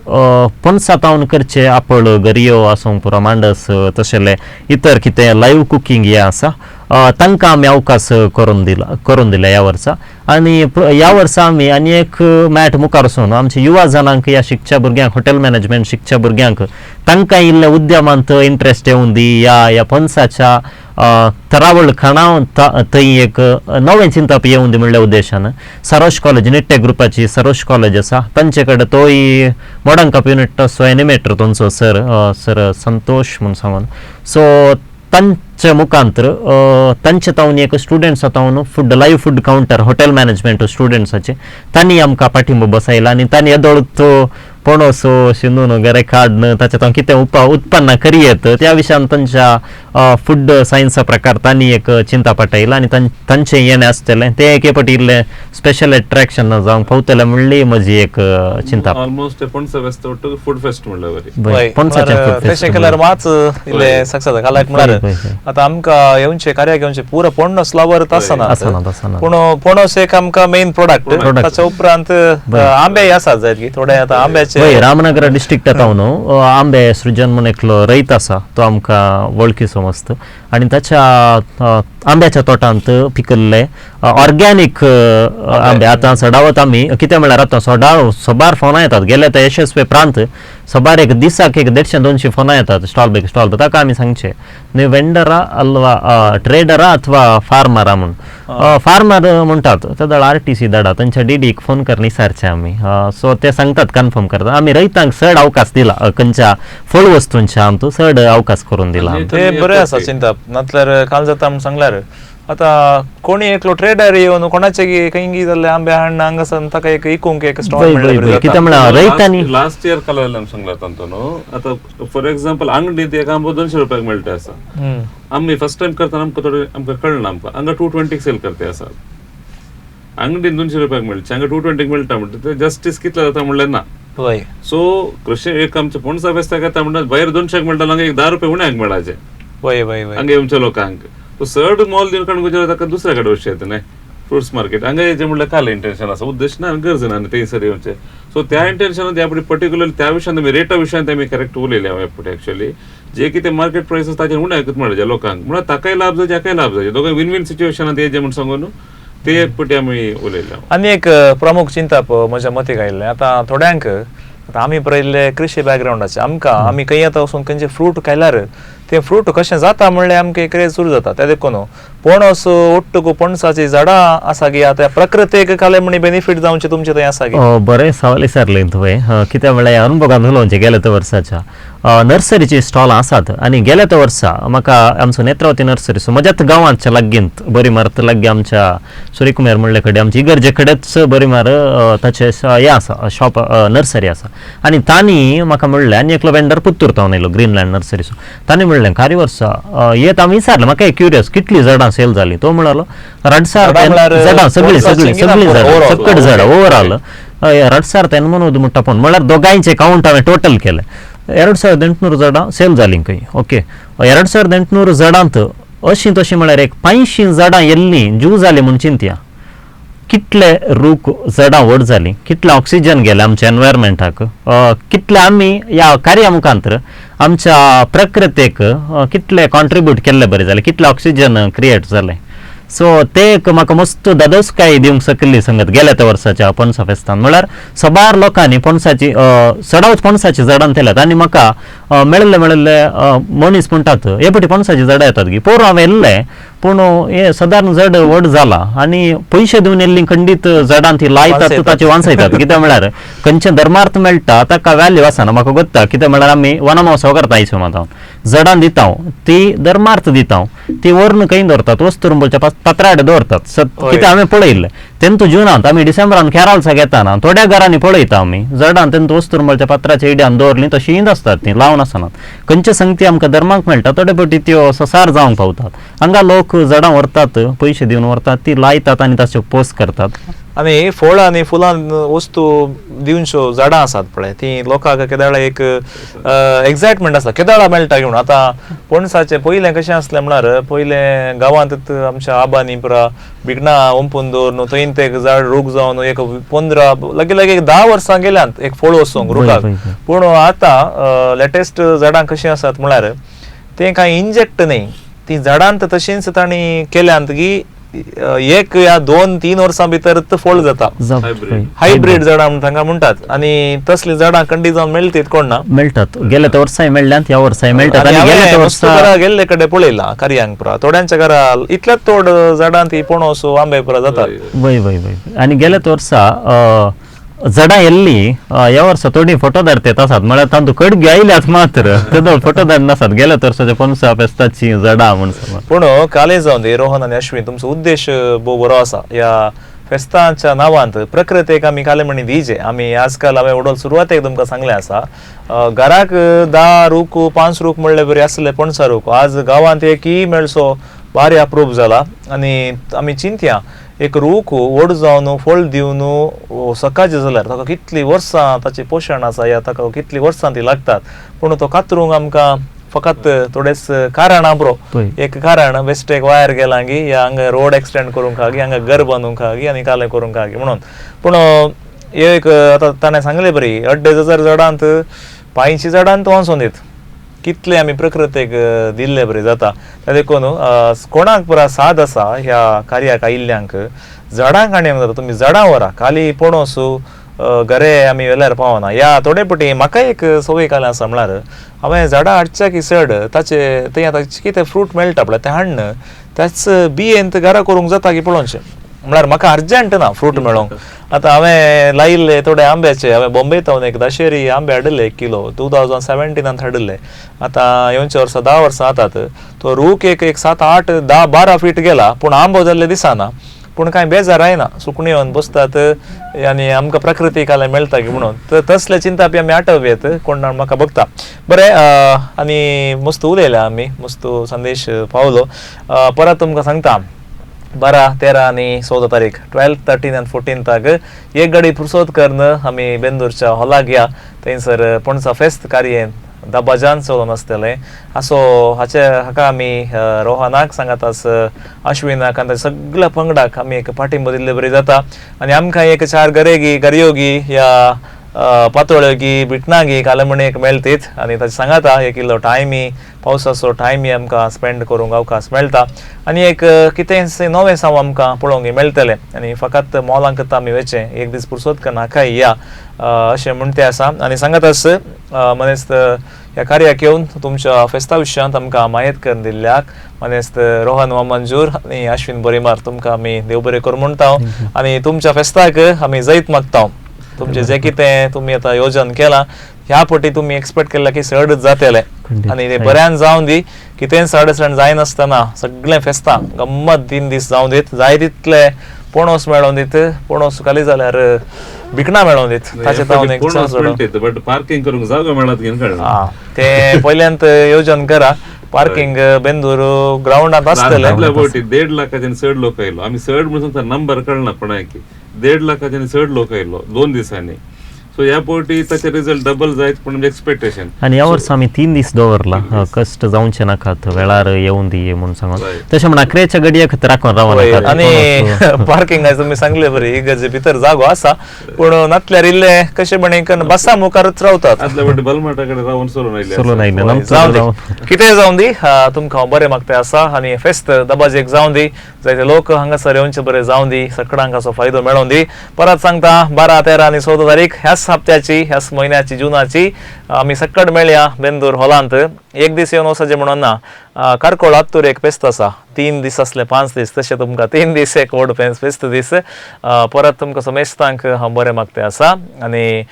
D: पणसा तावन करचे आपळ गरियो आसूंक पुरो मांडस तशेले इतर कितें लायव्ह कुकींग हें आसा तांकां आमी अवकाश करून दिला ह्या वर्सा. आनी ह्या वर्सा आमी आनी एक मॅट मुखार वचून आमच्या युवा जणांक ह्या शिकच्या भुरग्यांक, हॉटेल मॅनेजमेंट शिकच्या भुरग्यांक तांकां इल्ले उद्यमांत इंट्रस्ट येवन दी, ह्या ह्या पणसाच्या तरावळ खाणा थंय एक नवें चिंतप येवन दी म्हणल्या उद्देशान सरोज कॉलेज, निट्टे ग्रुपाची सरोज कॉलेज आसा तांचे कडेन तोय मोडंकाप युनिटाचो एनिमेटर तांचो सर सर संतोष म्हूण सांगून, सो तांच्या मुखांतर तांचे तावन एक स्टुडंट्सा तावन food live food counter hotel management स्टुडंट्साचे तांणी आमकां पाठिंबो बसयला आनी तांणी येदोळ तो पणस शिंदून गरे काडून ताचे तावन कितें उत्पन्न करयेत त्या विशयान तांच्या फूड सायन्सा प्रकार तांणी एक चिंता पाठयला आनी तांचें येणें आसतलें तें एके पटी इल्लें स्पेशल एट्रॅक्शन जावंक पावतलें म्हणली म्हजी एक चिंता.
F: ऑलमोस्ट पणसा फेस्त फूड फेस्ट म्हणल्यार
D: पणसाचें
C: तशें केल्यार मात इल्लें सक्सेस जाता. म्हळ्यार आतां आमकां येवचें कार्याक येवचें पुरो पणस लवर आसना, पूण पणस एक आमकां मेन प्रोडक्ट. ताच्या उपरांत आंबे आसात जायत की थोडे आतां आंब्याचे
D: रामनगर डिस्ट्रिक्टांत न्हू आंबे सृजन म्हूण एकलो रयत आसा तो आमकां वळखीचो मस्त आनी ताच्या आंब्याच्या तोटांत पिकल्ले ऑर्गॅनीक आंबे आतां चडावत आमी कितें म्हळ्यार आतां सबार फोनां येतात. गेले ते यशस्वी प्रांत सबार एक दिसाक एक 150-200 फोनां येतात स्टॉल बेक स्टॉल. ताका आमी सांगचें न्ही वेंडरा अल्वा ट्रेडरा अथवा फार्मरा म्हूण. फार्मर म्हणटात तेदळ आरटीसी धाडा तांच्या डीडीक फोन कर निसारचे आमी, सो ते सांगतात कन्फर्म करतात. आमी रयतांक चड अवकाश दिला, खंयच्या फळ वस्तूंच्या आमचो चड अवकाश करून दिला.
C: ते बरें आसा चिंतप, नातल्यार काल जाता म्हूण सांगल्यार आतां कोणी एकलो ट्रेडर येवन कोणाचे खंय जाल्ले आंबे हाडून हांगासर ताका एक इकूंक एक स्टॉल मेळ्ळें.
D: कितें म्हळ्यार रयतांनी
F: लास्ट इयर काल सांगला तांचो न्हू आतां फॉर एक्झाम्पल आंगडींत एक आंबो 200 रुपयाक मेळटा आसा, आमी फर्स्ट टायम करतना आमकां थोडे आमकां कळना, आमकां हांगा 220 सेल करते आसा, आंगडीन 200 रुपयाक मेळचे हांगा 220 मेळटा म्हणटा ते जस्टीस कितले जाता म्हणल्यार ना. सो कृषी एक आमचे पणसा फेस्ताक येता म्हणटा भायर 200 मेळटा, हांगा एक 10 रुपया उण्याक मेळाचे हांगा येवच्या लोकांक. सो चड मोल दिवन काणकोणच्या ताका दुसऱ्या कडेन वचचें येता न्ही फ्रुट्स मार्केट हांगा येचें म्हणल्यार काल इंटेन्शन आसा, उद्देश ना गरज ना थंयसर येवचें. सो त्या इंटेन्शनान ह्या पटी पर्टिक्युलर त्या विशयान आमी रेटा विशयान आमी करेक्ट उलयले हांव ह्या पटी एक्चुअली जे कितें मार्केट प्रायस आसा ताचेर उण्याकूच मेळचे लोकांक, म्हणल्यार ताकाय लाभ जावचे हाकाय लाभ जावचे, दोगांय विन विन सिच्युएशनांत येचें म्हूण सांगून ते एक पटी आमी उलयले.
C: आनी एक प्रमुख चिंतप म्हज्या मतीक आयिल्लें आतां थोड्यांक आतां आमी पळयल्ले कृशी बॅकग्रावंडाचे आमकां आमी खंय येता वचून खंयचे फ्रूट खायल्यार ते फ्रूट कशें जाता म्हणल्यार आमकां एक क्रेज सुरू जाता. ते देखून पणस ओट्टूक पणसाची झाडां आसा की आतां प्रकृतीक खाले म्हण बेनिफीट जावचें तुमचें थंय आसा की?
D: बरें सवाल विचारलें तुवें. कित्याक म्हळ्यार अनुभवान उलोवचें गेले त्या वर्साच्या नर्सरीची स्टॉलां आसात आनी गेल्या त्या वर्सा म्हाका आमचो नेत्रावती नर्सरी सो म्हज्याच गांवांतच्या लागींत बरी मार लागीं आमच्या सूर्यकुमार म्हणले कडेन आमच्या इगर्जे कडेच बरी मार ताचें हें आसा शॉप नर्सरी आसा आनी तांणी म्हाका म्हणलें आनी एकलो वेंडर पुत्तूर तावन आयलो ग्रीनलँड नर्सरी सो तांणी म्हणलें खारी वर्सा येत आमी विचारलें म्हाका एक क्युरियस कितली झाडां सेल जाली, तो म्हणालो रडसार झाडां सगळीं सगळीं सगळीं झाडां सकट झाडां ओवरऑल रडसार तेन म्हणून म्हणटा पूण म्हळ्यार दोगांयचे कावंट हांवें टोटल केलें 2800 झाडां सेल जालीं खंय. ओके 2800 झाडांत अशीं तशीं म्हळ्यार एक 500 झाडां येल्लीं जीव जालीं म्हूण चिंतया कितले रूख झाडां व्हड जालीं, कितलें ऑक्सिजन गेलें आमच्या एनवायरमेंटाक, कितले आमी ह्या कार्या मुखांतर आमच्या प्रकृतीक कितले कॉन्ट्रिब्यूट केल्लें बरें जालें, कितलें ऑक्सिजन क्रिएट जालें. सो ते एक म्हाका मस्त दादोसकाय दिवंक शकली संगत गेल्या त्या वर्साच्या पणसा फेस्तान. म्हळ्यार सबार लोकांनी पणसाची चडावत पणसाची झाडां केल्यात आनी म्हाका मेळिल्ले मेळिल्ले मनीस म्हणटात हे पटी पणसाची झाडां येतात की पोरूं हांवें येल्लें पूण हे सदारण जड व्हड जाला आनी पयशे दिवन येल्ली खंडीत झाडां ती लायतात ताचे वांचयतात. कितें म्हळ्यार खंयचे धर्मार्थ मेळटा ताका व्हॅल्यू आसना. म्हाका गोत्ता कितें म्हळ्यार आमी वनमहोत्सव करता इसवणांत झाडां दिता ती धर्मार्थ दिता ती व्हरून खंय दवरतात वस्तुरुंबोच्या पत्राडे दवरतात. कितें हांवें पळयल्लें तेंतू जुनांत आमी डिसेंबरान केरळसा घेताना थोड्या घरांनी पळयता आमी झाडां तेंतू वस्तुरुंबोच्या पत्राच्या इड्यान दवरलीं तशींच आसतात ती लावन आसनात. खंयचे संगती आमकां धर्माक मेळटा थोडे फावटी त्यो ससार जावंक पावतात. हांगा लोक झाडां व्हरतात पयशे दिवन व्हरतात ती लायतात आनी ताच्यो पोस्ट करतात.
C: आनी फळां आनी फुलां वस्तू दिवच्यो झाडां आसात पळय ती लोकांक केदाळा एक एक्सायटमेंट आसा केदाळा मेळटा घेवन. आतां पणसाचें पयलें कशें आसलें म्हळ्यार पयलें गांवांत आमच्या आबांनी पुरा भिकणां ओंपून दवरून थंय ते झाड रूख जावन एक 15 लागीं लागीं 10 वर्सां गेल्यांत एक फळ वचूंक रुखाक. पूण आतां लेटेस्ट झाडां कशीं आसात म्हळ्यार तें कांय इंजेक्ट न्ही ती झाडांत तशींच तांणी केल्यांत की 1 या 2-3 वर्सां भितर फळ जाता. हायब्रीड झाडां म्हण तांकां म्हणटात आनी तसलीं झाडां खंडीत जावन मेळटीत कोण ना
D: मेळटात. गेल्या त्या वर्साय मेळ्ळ्यांत ह्या वर्साय मेळटात. आनी गेल्या त्या वर्सा
C: गेल्ले कडेन पळयलां कार्यांक पुरा थोड्यांच्या घरा इतल्याच थोड झाडां ती पणस आंबे पुरा जातात.
D: वय वय वय. आनी गेल्या त्या वर्सा झाडां येल्ली ह्या वर्सा थोडी फोटो धाडतात आसात म्हळ्यार तांतू कडगी आयल्यात मात्र तेदो फोटो धाडनासात गेल्या वर्साच्या पणसा फेस्ताची झाडां म्हण.
C: पूण कालेज जावन दी रोहन आनी अश्विन तुमचो उद्देश भोव बरो आसा. ह्या फेस्तांच्या नांवांत प्रकृतेक आमी काले म्हणी दिजे. आमी आजकाल हांवें वडोल सुरवातेक तुमकां सांगलें आसा घराक 10 रूख 5 रूख म्हणले बरी आसले पणसा रूख आज गांवांत एकय मेळसो बारी अप्रूप जाला. आनी आमी चिंतया एक रूख व्हड जावन फळ दिवन सकाळचें जाल्यार ताका कितलीं वर्सां ताचें पोशण आसा या ताका कितलीं वर्सां ती लागतात. पूण तो कातरूंक आमकां फकत थोडेच कारणां पुरो एक कारण बेश्टेक वायर गेला गी या हांगा रोड एक्सटेंड करूंक आगी हांगा घर बांदूंक आगी आनी कालें करूंक आगी म्हणून. पूण एक आतां ताणें सांगलें बरी 2,500 झाडांत 500 झाडांत वाचून दीत कितले आमी प्रकृतेक दिल्ले बरें जाता. देखून कोणाक पुरा साद आसा ह्या कार्याक आयिल्ल्यांक झाडांक आनी जाता तुमी झाडां व्हरा खाली पणस घरे आमी वेल्यार पावना ह्या थोडे पटी म्हाका एक संवय काल आसा म्हळ्यार हांवें झाडां हाडच्या की चड ताचे थंय आतां कितें फ्रूट मेळटा पळय तें हाडन त्याच बियेंत घरा करूंक जाता की पळोवचें म्हळ्यार म्हाका अर्जंट ना फ्रूट मेळोंक. आतां हांवें लायिल्ले थोडे आंब्याचे हांवें बॉम्बे थावन एक दशेरी आंबे हाडिल्ले 1 किलो 2017 हाडिल्ले. आतां येवच्या वर्सा 10 वर्सां जातात तो रूख एक एक 7, 8, 10, 12 फीट गेला पूण आंबो जाल्ले दिसना. पूण कांय बेजार जायना सुकणीं येवन बसतात आनी आमकां प्रकृती काल मेळटा की म्हणून तर तसले चिंतापी आमी आटव येत कोण ना म्हाका बघता बरें. आनी मस्त उलयल्या आमी मस्त संदेश पावलो. परत तुमकां सांगता 12, 13 आनी 14 तारीख 12, 13 आनी 14 एक गाडी पुरसोत करून आमी बेंदूरच्या हॉलाक या थंयसर पणसा फेस्त कार्य दबाजान चलोवन आसतलें. असो हाचे हाका आमी रोहनाक सांगात अश्विनाक आनी सगळ्या पंगडाक आमी एक पाठिंबो दिल्ले बरी जाता. आनी आमकां एक 4 गरेगी गरयोगी ह्या पातोळ्योगी बिटनागी कालमणी एक मेळटीत आनी ताचे सांगाता एक इल्लो टायमी पावसाचो टायमी आमकां स्पेंड करूंक अवकाश मेळटा आनी एक कितें नवें साव आमकां पळोवंक मेळटलें. आनी फकत मॉलांक आमी वचें एक दीस पुरसोत करून हाकाय या अशें म्हण तें आसा. आनी सांगात मनेस्त ह्या कार्याक येवन तुमच्या फेस्ता विशयांत आमकां मायत करून दिल्ल्याक मनेस्त रोहन वामंजूर आनी अश्विन बोरीमार तुमकां आमी देव बरें करूं म्हणटा आनी तुमच्या फेस्ताक आमी जैत मागता. तुमचें जें कितें तुमी आतां योजन केलां ह्या पटी तुमी एक्सपेक्ट केलां की चडच जातलें आनी तें बऱ्यान जावन दी. कितेंच अडचण जायनासतना सगळें फेस्तां गम्मत 3 दीस जावन दीत जाय तितले पणस मेळोवन दीत पणस खाली जाल्यार भिकणां मेळोवन दीत ताचें तावन एक
F: बट पार्किंग करूंक जागो मेळत
C: तें पयल्यांत योजन करा. पार्किंग बेंदूर ग्रावंडांत आसतलें.
F: 1.5 लाखाच्यान चड लोक आयलो आमी चड म्हणून नंबर कळना कोणाक 1.5 लाखाच्यान चड लोक आयलो 2 दिसांनी. सो ह्या पावटी ताचे रिजल्ट डबल जायत पूण एक्सपेक्टेशन.
D: आनी ह्या वर्सा आमी 3 दीस दवरला कश्ट जावचे नाकात वेळार येवन दी म्हणून सांगून तशें म्हण अकरेच्या गडये खातीर राखून रावनाकात.
C: आनी पार्किंग तुमी सांगले बरी इगर्जे भितर जागो आसा पूण नातल्यार इल्ले कशें म्हण बसा मुखारच रावतात
F: बलमाटा कडेन रावन चलून
D: आयले.
C: जावं दी कितें जावं दी तुमकां हांव बरें मागता आसा आनी फेस्त दबाजेक जावं दी जायते लोक हांगासर येवचे बरें जावं दी सगळ्यांक हाचो फायदो मेळोवन दी. परत सांगता 12, 13 आनी 14 तारीख ह्याच हप्त्याची ह्याच म्हयन्याची जुनाची आमी सक्कड मेळया बेंदूर हॉलांत. एक दीस येवन वचचें म्हणून ना कार्कोळ आत्तूर एक फेस्त आसा, 3 दीस आसले 5 दीस, तशें तुमकां 3 दीस एक व्हड फेस्त दीस. परत तुमकां समेस्तांक हांव बरें मागता आसा आनी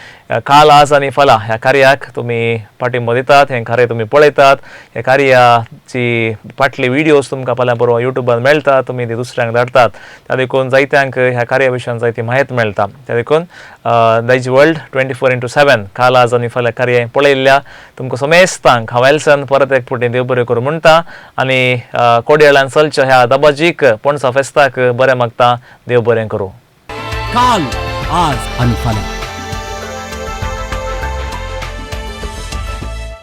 C: काल आज आनी फाल्यां ह्या कार्याक तुमी पाठिंबो दितात, हें कार्य तुमी पळयतात, ह्या कार्याची फाटली व्हिडियोज तुमकां फाल्यां परवां युट्यूबार मेळटा, तुमी ती दुसऱ्यांक धाडटात, त्या देखून जायत्यांक ह्या कार्या विशयान जायती म्हायती मेळटा. त्या देखून दायज वर्ल्ड 24x7 काल आज आनी फाल्यां कार्य पळयल्ल्या तुमकां समेस्तांक हांव एल्सन परत एक फावटी देव बरें करूं म्हणटा आनी कोडयाळान चलच्या ह्या दबाजीक पणसा फेस्ताक बरें मागता. देव बरें करूं.
B: काल, आज आणि फाल्यां.